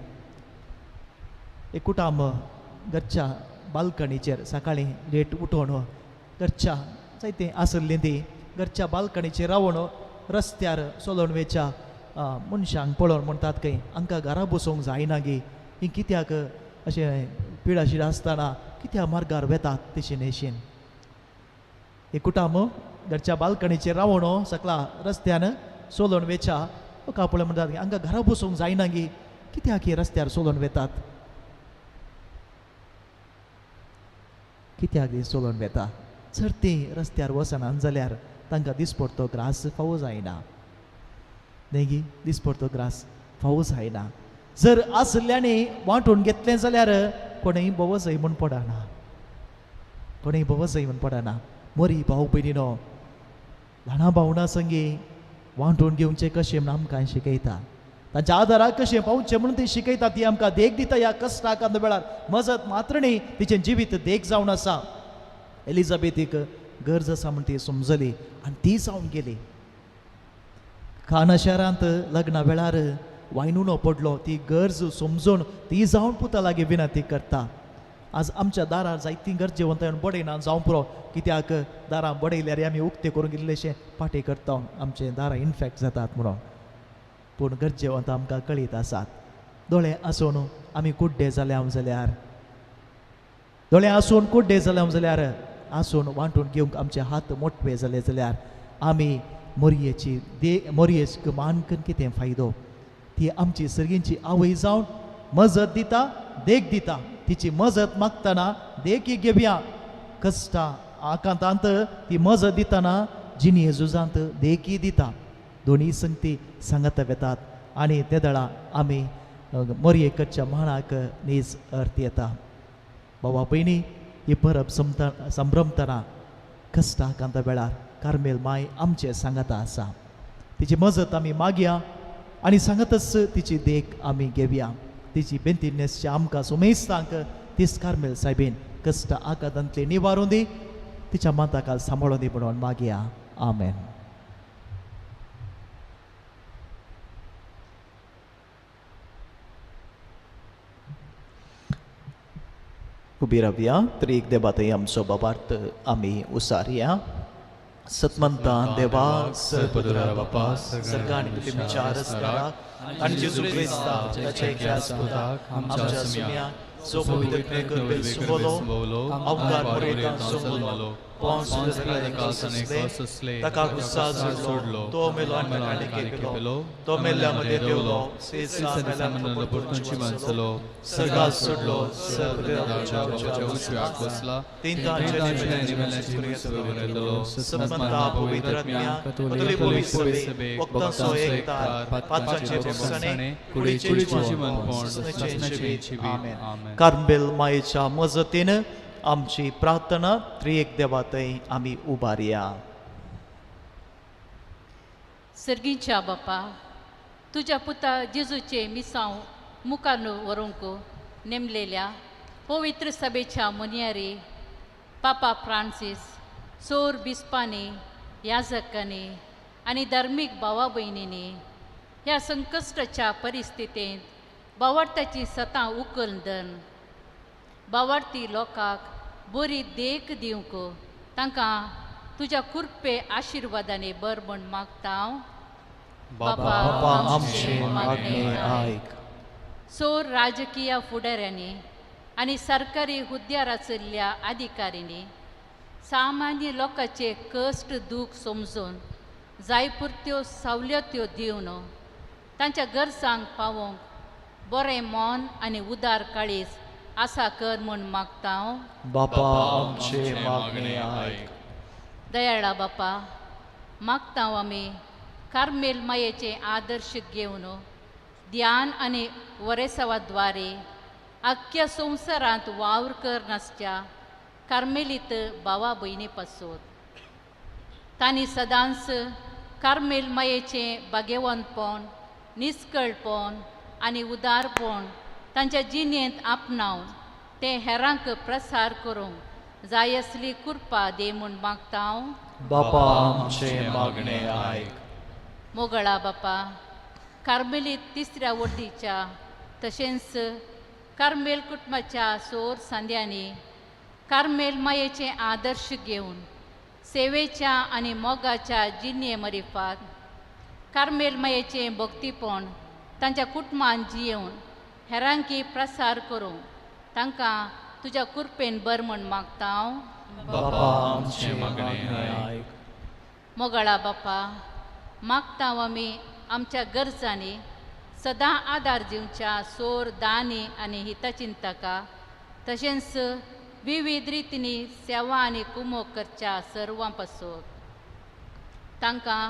एक कुटाम घरच्या बाल्कनीचेर सकाळीं लेट उठोवन घरच्या जायतें आसल्लीं ती घरच्या बाल्कनीचेर रावन रस्त्यार चलोवन वेच्या मनशांक पळोवन म्हणटात खंय हांकां घरा बसोवंक जायना गी, ही कित्याक अशें पिडाशीड आसतना कित्या मार्गार वेतात तशें नेशीन. एक कुटाम घरच्या बाल्कनीचेर रावन सकला रस्त्यान चलोवन वेच्या लोकां पळोवन म्हणटात हांकां घरा बसोवंक जायना गी, कित्याक ही रस्त्यार चलोवन वेतात, कित्याक ती चलोवन वेता. जर ती रस्त्यार वचना जाल्यार तांकां दिसपडतो ग्रास फावो जायना, न्ही गी, दिसपडतो ग्रास फावो जायना. जर आसल्ल्यांनी वांटून घेतलें जाल्यार कोणूय भोव जय म्हूण पडना, कोणूय भोव जय म्हूण पडना. मोरी भाव भयणीनो, ल्हाना भावना संगी वांटून घेवचें कशें म्हूण आमकां शिकयता, तांच्या आदाराक कशें पावचें म्हणून ती शिकयता. ती आमकां देख दिता ह्या कश्टाक वेळार मजत मात्र न्ही, तिचें जिवीत देख जावन आसा. एलिझाबेथीक गरज आसा म्हूण ती समजली आनी ती जावन गेली. काना शारांत लग्ना वेळार वायनुनो पडलो, ती गरज समजून ती जावन पुता लागीं विनंती करता. आज आमच्या दारार जायतीं गरजेवंत येवन बडयना जावं पुरो, कित्याक दारां बडयल्यार आमी उक्तें करूंक इल्लेशें पाटी करता, आमचें दारां इनफेक्ट जातात म्हणून. पूण गरजेवंत आमकां कळीत आसात. दोळे आसून आमी कुड्डे जाले जाल्यार, दोळे आसून कुड्डे जाले जाल्यार, आसून वांटून घेवंक आमचे हात मोटवे जाले जाल्यार आमी मोरयेची दे मोरयेक मान करून कितें फायदो. ती आमची सर्गींची आवय जावन मजत दिता, देख दिता. तिची मजत मागतना देखी घेवया. कश्टां आकांतांत ती मजत दितना जिणये झुजांत देखी दिता. दोनूय संगती सांगत वेतात आनी ते दळा आमी मोरयेकच्या माणाक नीज अर्थ येता. बाबा भयणी, ही परब संभ्रमतना कश्टाकांत वेळार कार्मेल माय आमचे सांगाता आसा. तिची मजत आमी मागया आनी सांगतच तिची देख आमी घेवया. तिची बेंतिनेसच्या आमकां सुमेस्तांक तीच कार्मेल सायबीन कश्ट आकादांतली निवारून दी, तिच्या माताकाल सांबाळून दी म्हणून मागया. आमेन. उबी रावया. त्रिक देवातय आमचो बाबार्थ आमी उसारया. सतमंता देवा सर्पदुरा बापा, सर्गान तुमच्या रस्त्याक आनी जेजू क्रिस्ता ताच्या एकल्याच पुताक आमच्या सुम्या जो पवित्र करपे सुंबलो, अवकार पुरयता सुंबलो, पोंस सोंसले, ताका गुस्सा सोडलो, तो मेलो आनी ताका केलो, तो मेल्ल्या मदें देवलो, सर्गात सोडलो, बसला, सन्मंता पवित्र आत्म्या, कथोलिक पवित्र सभेक, वक्तांचो एकतार, पात्रांचे भोगसणे, कुडीचें जिवनपण, सस्नाचें जिवीत. आमेन. कार्मेल मायेच्या मजतीन आमची प्रार्थना त्रिएक देवातय आमी उबारया. सर्गीच्या बापा, तुज्या पुता जेजूचे मिसांव मुखार व्हरूंक नेमलेल्या पवित्र सभेच्या मुनियारी पापा फ्रांसीस, चोर बिस्पांनी, याजकांनी आनी धार्मीक भावा भयणींनी ह्या संकश्टाच्या परिस्थितींत बावडताची सतां उखल धन बावडती लोकांक बरी देख दिवंक तांकां तुज्या कृपे आशिर्वादांनी बर म्हण मागता हांव. बापा आमचें मागणें आयक. चोर राजकीय फुडाऱ्यांनी आनी सरकारी हुद्द्यार आशिल्ल्या अधिकाऱ्यांनी सामान्य लोकांचे कश्ट दूख समजून जायपुरत्यो सवलत्यो दिवन तांच्या गरजांक पावोवंक बरें मन आनी उदार काळीज आसा कर म्हूण मागता हांव. बापा आमचें मागणें आयक. दयाळा बापा, मागता हांव आमी कार्मेल मायेचे आदर्श घेवन ध्यान आनी वरेसावा द्वारे आख्ख्या संवसारांत वावर कर नासच्या कार्मेलीत भावा भयणी पासत तांणी सदांच कार्मेल मायेचें भागेवंतपण, निस्कळपण आनी उदारपण तांच्या जिणेंत आपणावन तें हेरांक प्रसार करूंक जाय असली कृपा दी म्हूण मागता हांव. बापा आमचें मागणें आयक. मोगळा बापा, कार्मेलीत तिसऱ्या वर्दीच्या तशेंच कार्मेल कुटुंबाच्या सोर सांद्यांनी कार्मेल मायेचें आदर्श घेवन सेवेच्या आनी मोगाच्या जिणे मरिफात कार्मेल मायेचें भक्तीपण तांच्या कुटुंबान जियेवन हेरांकी प्रसार करूंक तांकां तुज्या कृपेन बर म्हूण मागता हांव. बापा आमचें मागणें आयक. मोगळा बापा, मागता आमी आमच्या गरजांनी सदां आदार दिवच्या सोर दानी आनी हितचिंतका तशेंच विविध रितींनी सेवा आनी कुमोक करच्या सर्वां पासून तांकां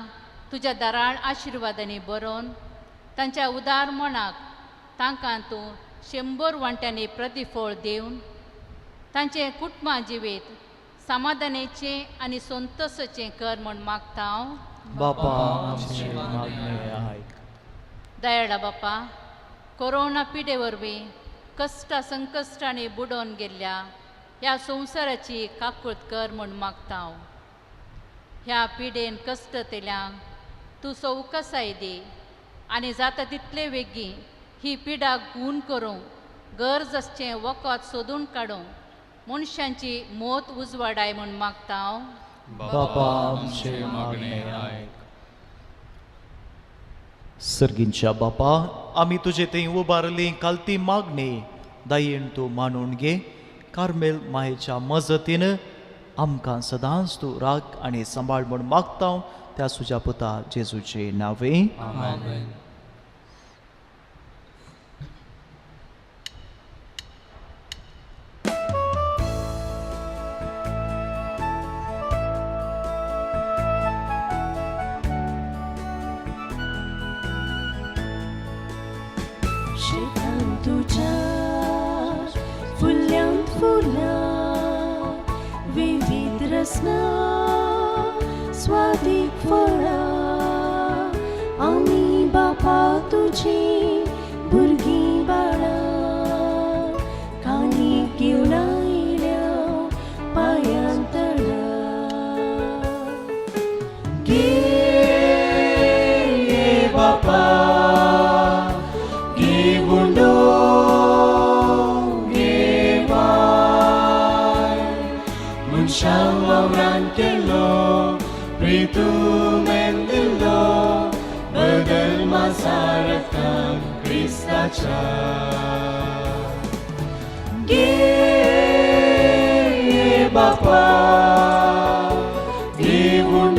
तुज्या दराळ आशिर्वादांनी बरोवन तांच्या उदार मनाक तांकां तूं 100 वांट्यांनी प्रतिफळ दिवन तांचें कुटुंबां जिवीत समाधानाचें आनी संतोसाचें कर म्हूण मागता हांव. बापा आमचें मागणें आयक. दयाळा बापा, कोरोना पिडे वरवीं कश्टां संकश्टांनी बुडोवन गेल्ल्या ह्या संवसाराची काकूळट कर म्हूण मागता हांव. ह्या पिडेन कश्टतेल्यांक तूं सवकसाय दी आनी जाता तितले वेगीं ही पिडा गूण करूंक गरज आसचें वखद सोदून काडूंक मनशांची मोत उजवाडाय म्हूण मागता हांव. बापा आमचें मागणें आयक. सर्गींच्या बापा, आमी तुजे थंय उबारली कालती मागणी दयेन तूं मानून घे. कार्मेल मायेच्या मजतीन आमकां सदांच तूं राख आनी सांबाळ म्हूण मागता त्या तुज्या पुता जेजूचे नांवे. आमेन. शेतान तुज्या फुल्यांत फुलां विविध रसना स्वादीक फळां आमी बापा तुजी भुरगीं बाळां कानी घेवन आयल्या पांयां तळा. घे बापा घेवून घे बाय मनशां वावरान केलो प्रितुमेन दिल्लो बदल माझा रक्तान क्रिस्ताच्या. घे बापा घेवून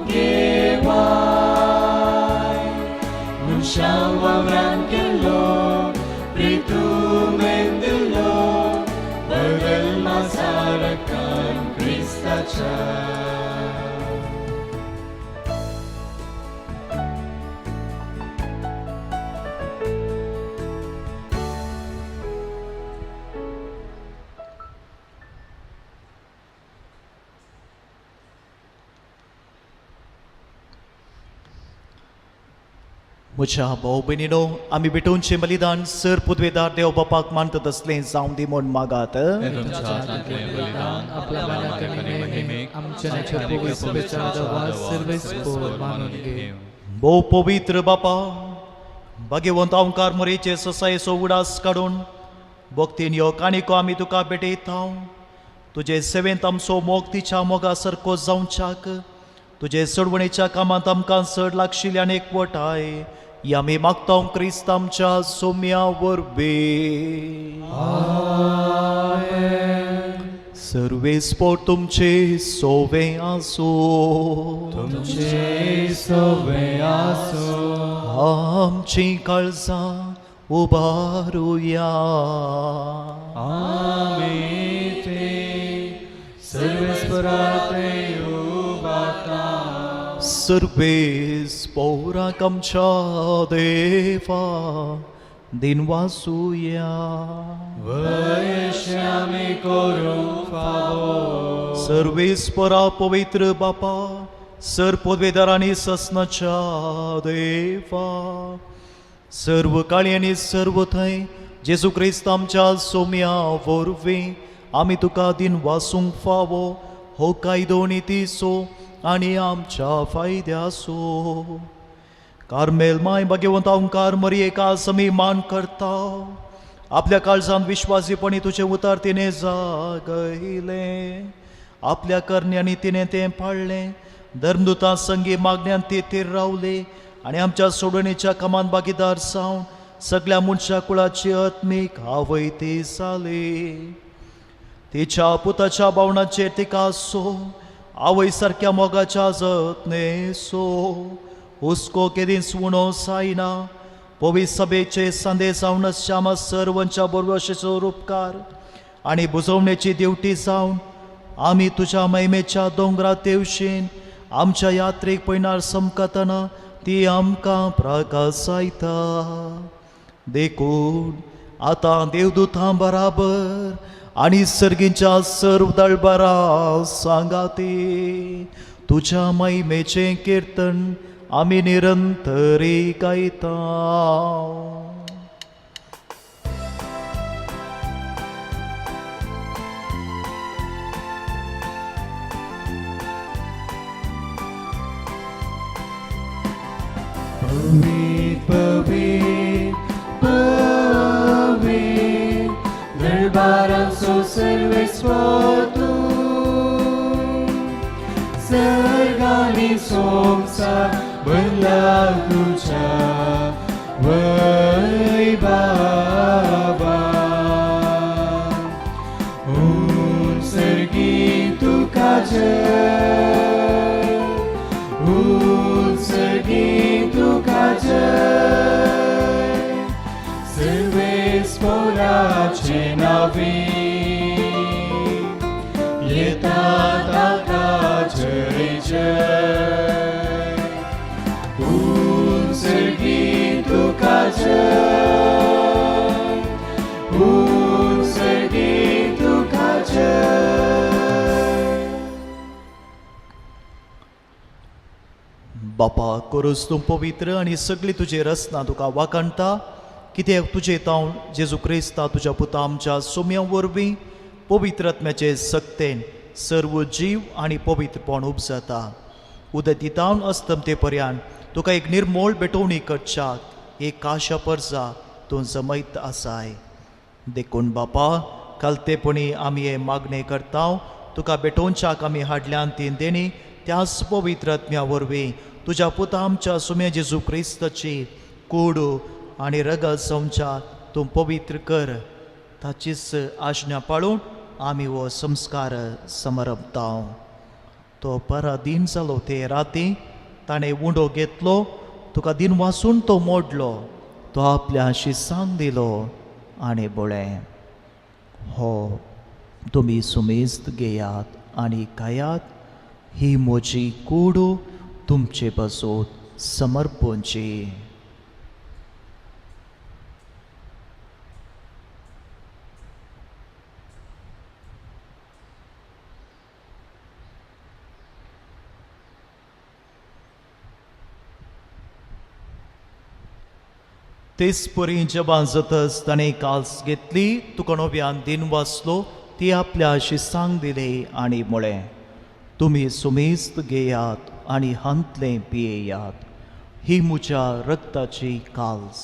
घे बाय मनशां वावरान केलो प्रितुमेन दिल्लो बदल माझा रक्तान क्रिस्ताच्या. म्हज्या भाव भयणीनो, आमी भेटोवचें बलिदान सर पुदवेदार देव बापाक मानतात असलें जावं दी म्हूण मागात. तुमच्या हातांतलें बलिदान आपल्या मानाक आनी महिमेक आमच्या आनी पवित्र सभेच्या आदावास सर्वेस्पोर मानून घे. भोव पवित्र बापा, भाग्यवंत ओंकार मोरेचे ससायेचो उडास काडून भक्तीन यो काणिको आमी तुका भेटयता. तुजे सेवेंत आमचो मोग तिच्या मोगा सारको जावच्याक तुजे सोडवणेच्या कामांत आमकां चड लागशिल्ल्यान एकवटाय ही आमी मागता क्रिस्त आमच्या सोम्या वरवीं. सर्वेस्पोर तुमचे सोवे आसूं. तुमचे सवे आसूं. आमची काळजां उबारुया. आमी ते सर्वेस्पराते उबाता. सर्वेस्पोराक आमच्या देवा दिनवासुया. वयश्यामी करूंक फावो. सर्वेस्परा पवित्र बापा, सर पदवेदारांनी ससनाच्या देवा सर्व काळी आनी सर्व थंय जेजू क्रिस्त आमच्या सोम्या वरवीं आमी तुका दिन वासूंक फावो हो कायदो नितीचो आनी आमच्या फायद्याचो. कार्मेल माय भाग्यवंत ओंकार मरियेका समी मान करता आपल्या काळजान विश्वासीपणी तुजें उतार तिणें जागयलें आपल्या करण्यांनी तिणें तें पाळ्ळें धर्मदुतां संगी मागण्यान ती तीर रावली आनी आमच्या सोडणेच्या कामांत भागीदार जावन सगळ्या मनशा कुळाची आत्मीक आवय ती जाली. तिच्या पुताच्या बावणाचेर तिका सो आवय सारक्या मोगाच्या जतनेसो हुस्को केदींच उणो जायना. पवित्र सभेचे सांदे जावन श्यामा सर्वांच्या बरोबरचो उपकार आनी बुजवणेची देवटी जावन आमी तुज्या महिमेच्या दोंगरा तेवशीन आमच्या यात्रेक पयणार समकतना ती आमकां प्रकासायता. देखून आतां देवदूतां बराबर आनी सर्गींच्या सर्व दळबरा सांगाती तुज्या महिमेचें किर्तन आमी निरंतरी गायता. पवीत पवीत पवीत दरबारांचो सर्वेस्वर तूं सर्गांनी संवसार भरला तुज्या वैभावान. उत्सर्गी तुका जय उत्सर्गी तुका जय सर्वेस्पराचे नावी येता ताका जय जय उत्सर्गी तुका जय उत्सर्गी तुका जय. बापा करूच तूं पवित्र आनी सगळी तुजी रचना तुका वाखाणटा कित्याक तुजे तावन जेजू क्रिस्ता तुज्या पुता आमच्या सोम्या वरवीं पवित्र आत्म्याचे सक्तेन सर्व जीव आनी पवित्रपण उपजाता. उदती तावन अस्तमते पर्यान तुका एक निर्मोळ भेटवणी करच्याक एक काशा परजा तूं जमयत आसाय. देखून बापा कालतेपणी आमी हे मागणें करता तुका भेटोवच्याक आमी हाडल्यान ती देणी त्याच पवित्र आत्म्या वरवीं तुज्या पुता आमच्या सुम्या जेजू क्रिस्ताची कूड आनी रगत संवच्या तूं पवित्र कर ताचीच आज्ञा पाळून आमी हो संस्कार समरपता. तो पराधीन जालो ते राती ताणें उंडो घेतलो तुका दिन वासून तो मोडलो तो आपल्या शिसांक दिलो आनी बळें हो तुमी सुमेस्त घेयात आनी खायात ही म्हजी कूड तुमचे पासत समर्पणची. तेच परी जेवान जातच ताणें काल्स घेतली तुका नव्यान दिन वाचलो ती आपल्या शिसांक दिली आनी म्हळें तुमी सुमेस्त घेयात आनी हांतलें पियेयात ही म्हज्या रक्ताची काल्स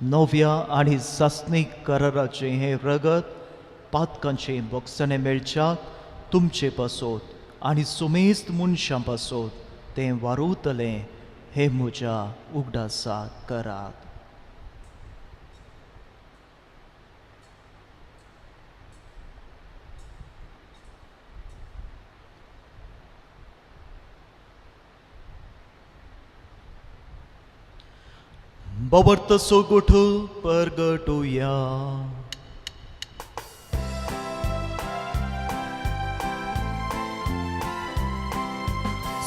नव्या आनी सासणीक कराराचें हें रगत पातकांचें बोगसणें मेळच्याक तुमचे पासत आनी सुमेस्त मनशां पासत तें वारवतलें हें म्हज्या उगडासाक करात. बवर्त सोगोठ परगटुया.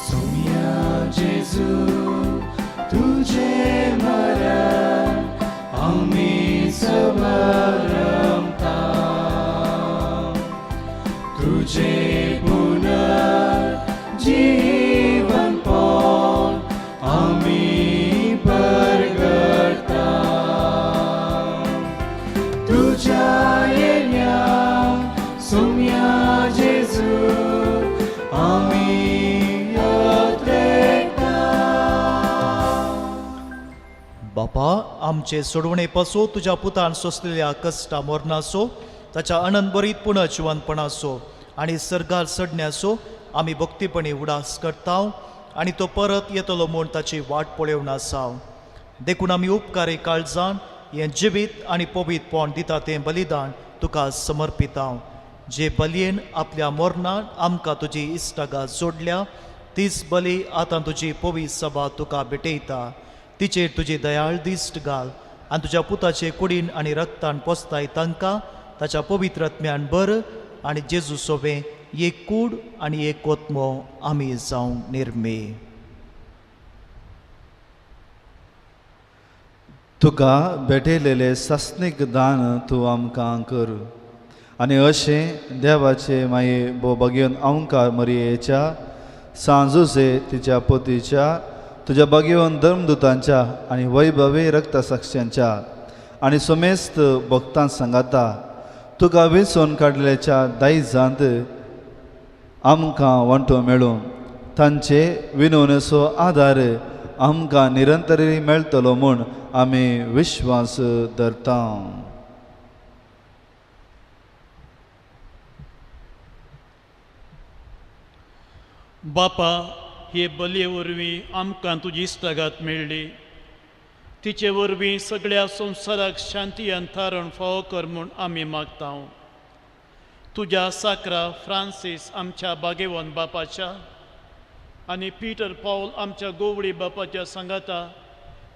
सोम्या जेजू तुझे मरण आमी समरमता तुझे पुनर्जीवन. बापा, आमचे सोडवणे पासून तुज्या पुतान सोंसलेल्या कश्टा मरणाचो, ताच्या आनंद बरीत पुनर्जिवनपणाचो आनी सर्गार चडण्याचो आमी भक्तीपणी उडास करता आनी तो परत येतलो म्हूण ताची वाट पळोवन आसा. देखून आमी उपकारी काळजान हें जिवीत आनी पवित्रपण दिता तें बलिदान तुका समर्पिता. जे बलयेन आपल्या मरणान आमकां तुजी इश्टागात जोडल्या तीच बली आतां तुजी पवित्र सभा तुका भेटयता. तिचेर तुजी दयाळ दिश्ट घाल आनी तुज्या पुताचे कुडीन आनी रक्तान पोसताय तांकां ताच्या पवित्र आत्म्यान बर आनी जेजू सोबें एक कूड आनी एक कोतमो आमी जावंक निर्मे. तुका भेटयलेले सासणीक दान तूं आमकां कर आनी अशें देवाचे माये भो बागेवन आमकां मरियेच्या सांजुसे तिच्या पोतीच्या तुज्या बागेवन धर्मदुतांच्या आनी वैभवी रक्तसाक्षांच्या आनी समेस्त भक्तां सांगाता तुका वेंचून काडलेच्या दायजांत आमकां वांटो मेळूं. तांचे विनवणेचो आदार आमकां निरंतरी मेळटलो म्हूण आमी विश्वास धरता. बापा, हे बलये वरवीं आमकां तुजी इश्टागात मेळ्ळी. तिचे वरवीं सगळ्या संवसाराक शांती आनी थारण फावो कर म्हूण आमी मागता. तुज्या साकरा फ्रांसीस आमच्या बागेवन बापाच्या आनी पीटर पावल आमच्या गोवळी बापाच्या सांगाता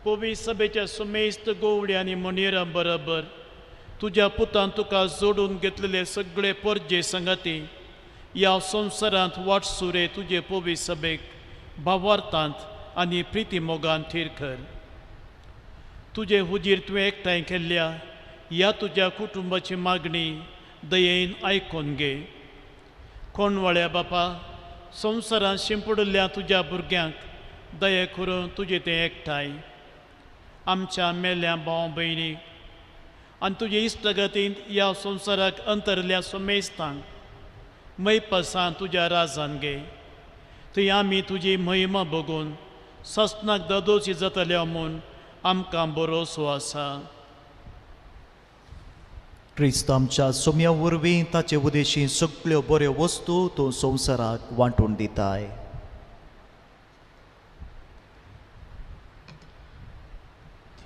पवी सभेच्या सुमेस्त गोवळी आनी मनेरा बरोबर तुज्या पुतान तुका जोडून घेतलेले सगळे परजे सांगाती ह्या संवसारांत वाटसुरे तुजे पवी सभेक भावार्थांत आनी प्रिती मोगान थीर कर. तुजे हुजीर तुवें एकठांय केल्ल्या ह्या तुज्या कुटुंबाची मागणी दयेन आयकून घे. कोणवाळ्या बापा, संवसारांत शिंपडिल्ल्या तुज्या भुरग्यांक दया करून तुजें तें एकठांय आमच्या मेल्या भाव भयणीक आनी तुजे इश्टगतींत ह्या संवसाराक अंतरल्या सुमेस्तांक मैपसान तुज्या राजान घे. थंय आमी तुजी महिमा बघून ससनाक ददोशी जातल्या म्हूण आमकां भरोसो आसा. क्रिस्त आमच्या सोम्या वरवीं ताचे उदेशी सगळ्यो बऱ्यो वस्तू तूं संवसाराक वांटून दिताय.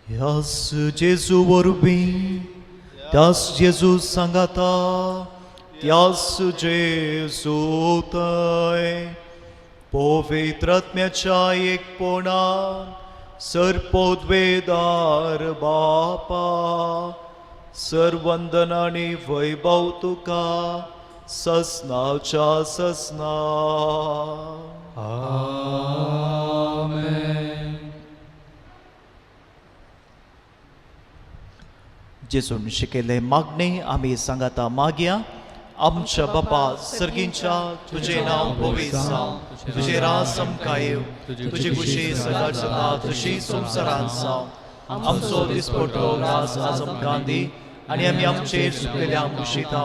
त्यास जेजू वरवीं, त्यास जेजू सांगाता, त्यास जेजू थंय पवित्र आत्म्याच्या एकपणान सर्पोद्वेदार बापा सर्वंदन आनी वैभव तुका ससनाच्या ससना. आमेन. जेजून शिकयल्ले मागणे आमी सांगाता मागया. आमच्या बापा सर्गींच्या, तुजें नांव पवित्र जावं, तुजें राज आमकां येवं, तुजी खुशी सदांच जाता तशी संवसारांत जावं. आमचो दिसपट्टो राज आज आमकां दी आनी आमी आमचेर चुकलेल्या मुशिता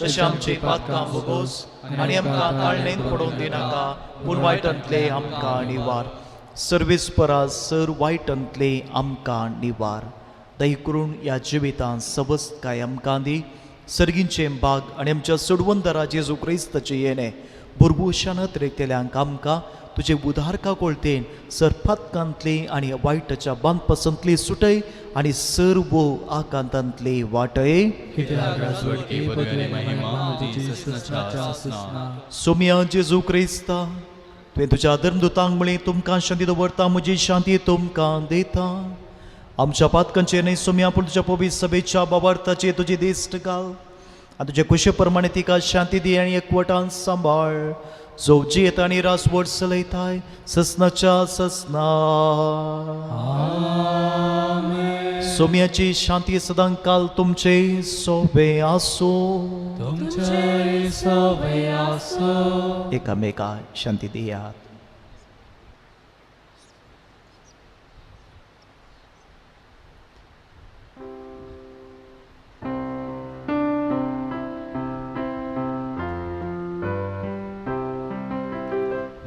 तशें आमची पातकां भोगोस आनी आमकां ताळणेंत पडोवन दिनाका, पूण वायटांतले आमकां निवार. सर्वीस परा सर वायटांतले आमकां निवार. दया करून ह्या जिवितांत सवस्तकाय आमकां दी. सर्गींचे बाग आनी आमच्या सोडवंदरा जेजू क्रिस्ताचें येणें भुरभुशान रेखतेल्यांक आमकां तुजे उदारका कोळतेन सरपातकांतली आनी वायटाच्या बांदपासांतली सुटय आनी सर्व आकांतांतली वाटय. सोम्या जेजू क्रिस्ता, तुवें तुज्या धर्मदुतांक म्हळें, तुमकां शांती दवरता, म्हजी शांती तुमकां दिता. आमच्या पातकांचेर न्हय सोम्या, पूण तुज्या पवित्र सभेच्या बाबार्थाचेर तुजी दिश्ट घाल आनी तुजे कुशे प्रमाणे तिका शांती दी आनी एकवटान सांबाळ. जो जियेता आनी रासवट चलयताय ससनाच्या ससना. सोम्याची शांती सदां काल तुमचे सोबे आसूं. एकामेका शांती दियात.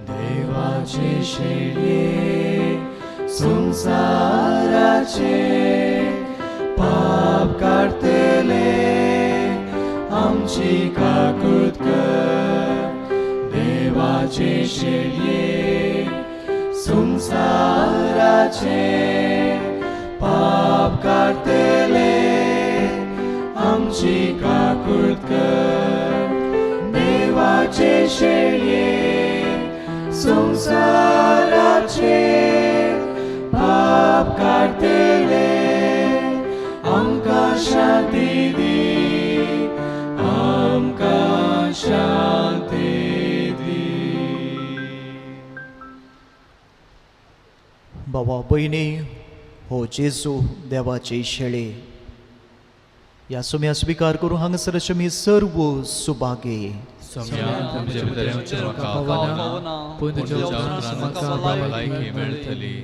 देवाचे शेळये संवसाराचे पाप काडटले आमची काकूत कर देवाचे शेळये संवसाराचे पाप काडटले आमची काकूत कर देवाचे शेळये संवसाराचे पाप काडटले आमकां शांती दी आमकां शांती दी. भावा भयणी, हो जेजू देवाची शेळी ह्या सुम्या स्विकार करूं हांगासर आमी सर्व सुभागी. सोम्या, तुमचे भितर येवचें म्हाका पावना, पूण तुज्या उपरांत म्हाका भलायकी मेळटली.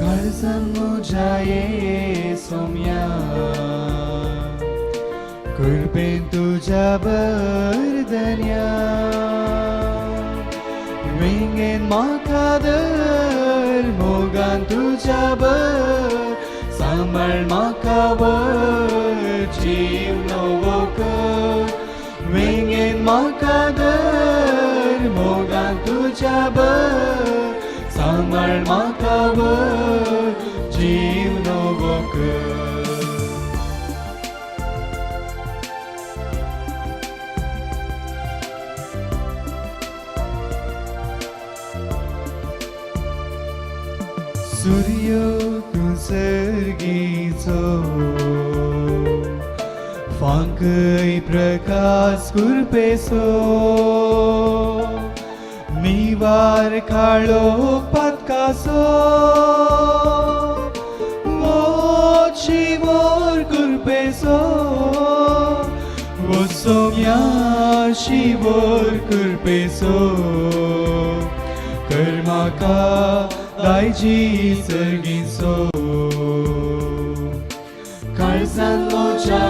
काळजान म्हज्या ये सोम्या कृपेन तुज्या बरदन्या वेंगेन म्हाका धर मोगान तुज्या बर सांबाळ म्हाका वर जीव नवो कर वेंगेन म्हाका धर मोगान तुज्या बर सांबाळ म्हाका वर जीव नवो कर. सूर्य तूं सर्गीचो फांकय प्रकाश कुरपेसो निवार काळो पातकासो शिवोर कुरपेसो वो सोम्या शिवोर कुरपेसो कर म्हाका दायजी सर्गीचो काळजान म्हज्या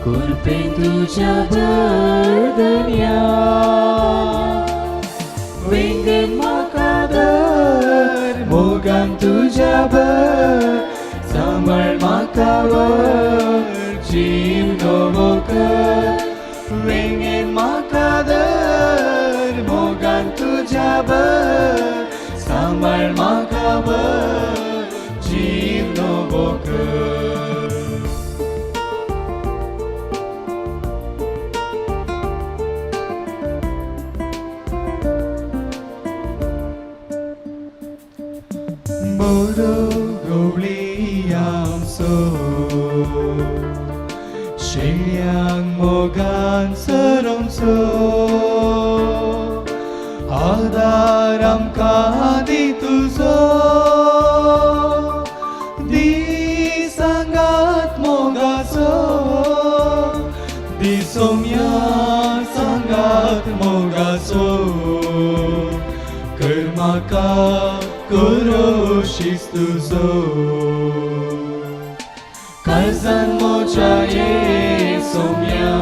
कृपेन तुज्या बरदन्या वेंगेन म्हाका धर मोगान तुज्या बर सांबाळ म्हाका वर जीव नवो कर वेंगेन म्हाका धर मोगान तुज्या बर सांबाळ म्हाका वर जीव नवो कर. बरो गवळी आमचो शेळयांक मोगान सरोमचो आदार आमकां दी तुजो दी सांगात मोगाचो दी सोम्या सांगात मोगाचो कर म्हाका करोशीस तुजो काळजान म्हज्या ये सोम्या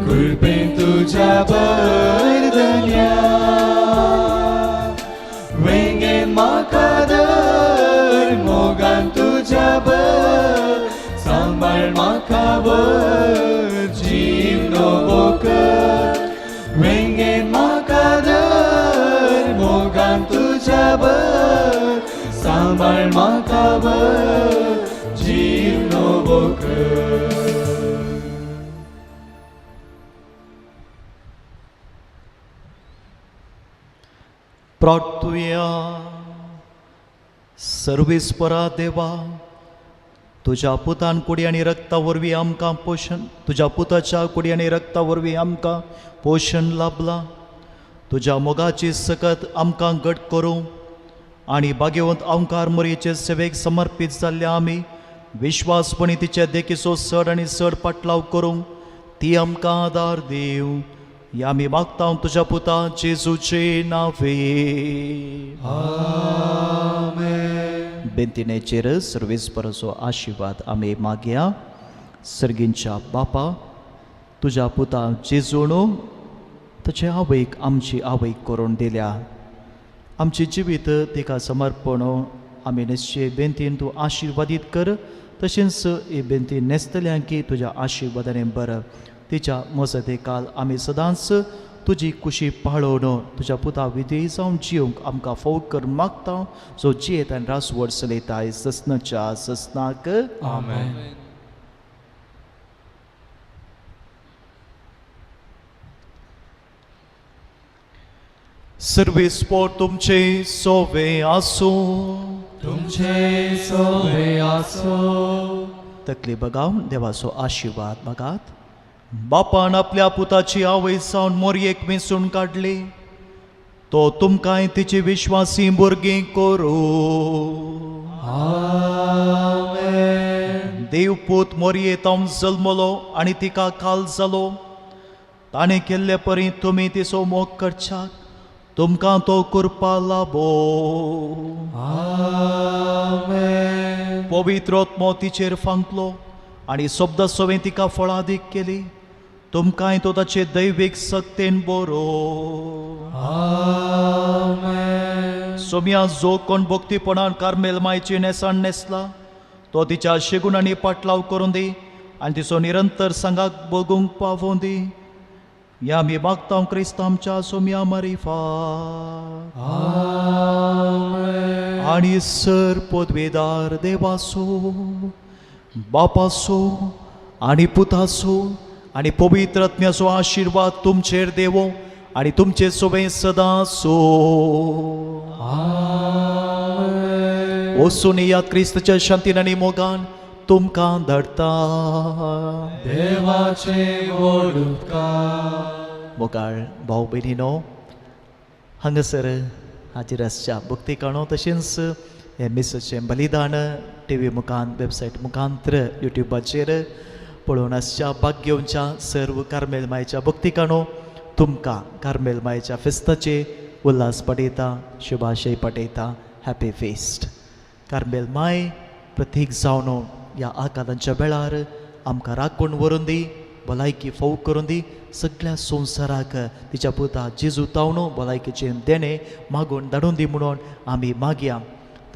कृपेन तुज्या बरदन्या वेंगेन म्हाका धर मोगान तुज्या बर सांबाळ म्हाका वर जीव नवो कर प्रार्थुया. सर्वेस्परा देवा, तुज्या पुतान कुडी आनी रक्ता वरवीं आमकां पोशण, तुज्या पुताच्या कुडी आनी रक्ता वरवीं आमकां पोशण लाभलां. तुज्या मोगाची सकत आमकां घट करूं आनी भाग्यवंत ओंकार मोरयेचे सेवेक समर्पीत जाल्ल्या आमी विश्वासपणी तिचे देखीचो चड आनी चड पाटलाव करूंक ती आमकां आदार दिवं. ह्या आमी मागता तुज्या पुता जेजूचे नांवे. बेंतिनेचेर सर्वेस्पराचो आशिर्वाद आमी मागया. सर्गींच्या बापा, तुज्या पुता जेजून ताचे आवयक आमची आवयक करून दिल्या. आमचें जिवीत तिका समर्पण आमी निश्चय बेंतीन तूं आशिर्वादीत कर. तशेंच ही बेंती न्हेसतल्यांकी तुज्या आशिर्वादाने बरं. तिच्या मजते काल आमी सदांच तुजी कुशी पाळोवन तुज्या पुता विधेय जावन जिवंक आमकां फोव कर मागता, जो जियेत आनी रासवड चलयताय ससनाच्या ससनाक. आमेन. सर्वेस्पोर तुमचे सोवे आसूं. तुमचे सोवे आसो. तकली बगावन देवाचो आशिर्वाद मागात. बापान आपल्या पुताची आवय जावन मोरयेक वेंचून काडली, तो तुमकांय तिची विश्वासी भुरगीं करूं. देवपूत मोरये तावन जल्मलो आनी तिका काल जालो. ताणें केल्ले परी तुमी तिचो मोग करच्याक तुमकां तो कृपा लाबो. पवित्र आत्मो तिचेर फांकलो आनी शब्द सवें तिका फळादीक केली. तुमकांय तो ताचे दैवीक सक्तेन बरो. सोम्या, जो कोण भक्तीपणान कार्मेल मायची नेसाण नेसला तो तिच्या शेगुणांनी पाटलाव करून दी आनी तिचो निरंतर संगाक बगूंक पावों दी. ह्या आमी मागता क्रिस्त आमच्या सोम्या मारिफात. आनी सर पदवेदार देवासो, बापासो आनी पुतासो आनी पवित्र आत्म्याचो आशिर्वाद तुमचेर देवो आनी तुमचे सोबे सदां सो. वचून या, क्रिस्तच्या शांतीन आनी मोगान तुमकां धाडटा. देवाचे व्हड उपकार. मोगाळ भाव भयणीनो, हांगासर हाजीर आसच्या भक्ती काणो, तशेंच हें मिसाचें बलिदान टी व्ही मुखान, वेबसायट मुखांत्र, युट्युबाचेर पळोवन आसच्या भाग घेवच्या सर्व कार्मेल मायच्या भक्ती काणो, तुमकां कार्मेल मायच्या फेस्ताचे उल्हास पडयता, शुभाशय पडयता. Happy feast. कार्मेल माय प्रतीक जावन ह्या आकादांच्या वेळार आमकां राखून व्हरून दी, भलायकी फोव करून दी. सगळ्या संवसाराक तिच्या पुता जेजू तावणो भलायकेचें देणें मागून धाडून दी म्हणून आमी मागया.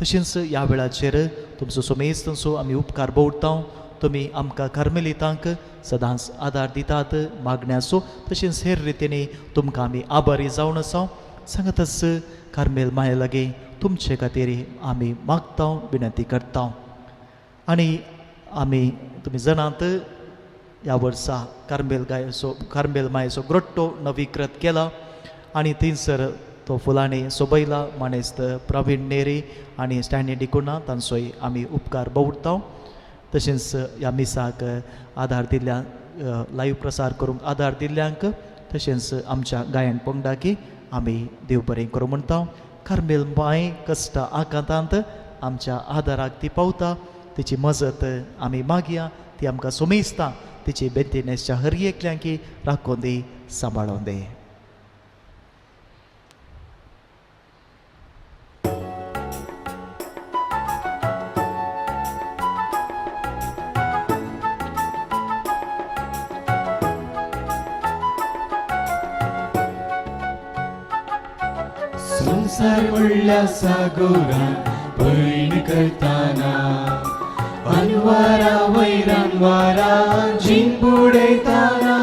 तशेंच ह्या वेळाचेर तुमचो सोमेस्तंचो आमी उपकार बोवता. तुमी आमकां कार्मेलितांक सदांच आदार दितात मागण्याचो, तशेंच हेर रितींनी तुमकां आमी आभारी जावन आसा. सांगतच कार्मेल माये लागीं तुमचे खातीर आमी मागता, विनंती करता. आनी आमी तुमी जाणात, ह्या वर्सा कार्मेल गायचो, कार्मेल मायेचो ग्रोट्टो नवीकृत केला आनी थंयसर तो फुलांनी सोबयला. मानेस्त प्रवीण नेरी आनी स्टॅनली डिकुना तांचोय आमी उपकार बोवडता. तशेंच ह्या मिसाक आदार दिल्ल्या, लायव्ह प्रसार करूंक आदार दिल्ल्यांक, तशेंच आमच्या गायन पंगडाकी आमी देव बरें करूं म्हणटा. कार्मेल माय कश्ट आकांतांत आमच्या आदाराक ती पावता. तिची मजत आमी मागया. ती आमकां सोमेसता. तिची बेंतीनेसच्या हर एकल्यांकी राखोन दी, सांबाळोन दी. संवसार म्हणल्या सागोरान पयण करताना, अनवारा वैरान वारा जीण बुडयताना,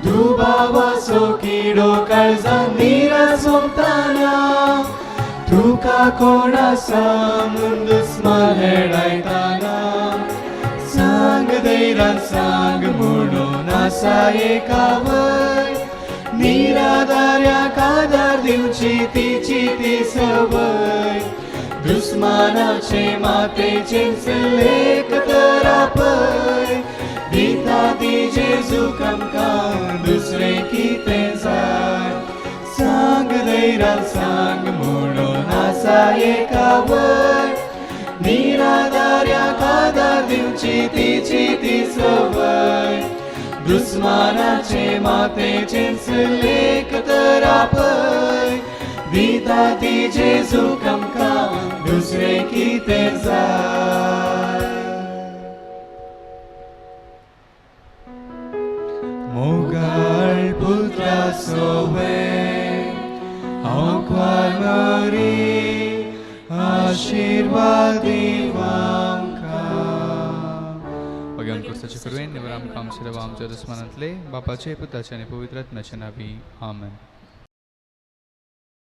दुबावाचो किडो काळजान निराश सोंपताना, तुका कोण आसा म्हूण दुस्मान हेडायताना, सांग धैर्यान सांग म्हणून आसा एकावय. निराधाऱ्याक आदार दिवची तिची ती सवय दुस्मानाचे मातेचेच लेख तर आपय दिता ती जेजूक आमकां दुसरें कितें जाय सांग धैर्यान सांग म्हणून आसा एका वय निराधाऱ्याक आदार दिवची तिची ती सवय दुस्मानाचे मातेचेच लेख तर आपय दिता ती जेजूक आमकां दुसरें कितें जाय मोगाळ पुत्रा सोवे हांव मरी आशिर्वाद दिवांका भगवान क्रिस्ताचे कृपेन निवर आमकां आमचे देवा आमच्या दुस्मानांतले बापाचे पुताचे आनी पवित्र आत्म्याचे नावी आमेन.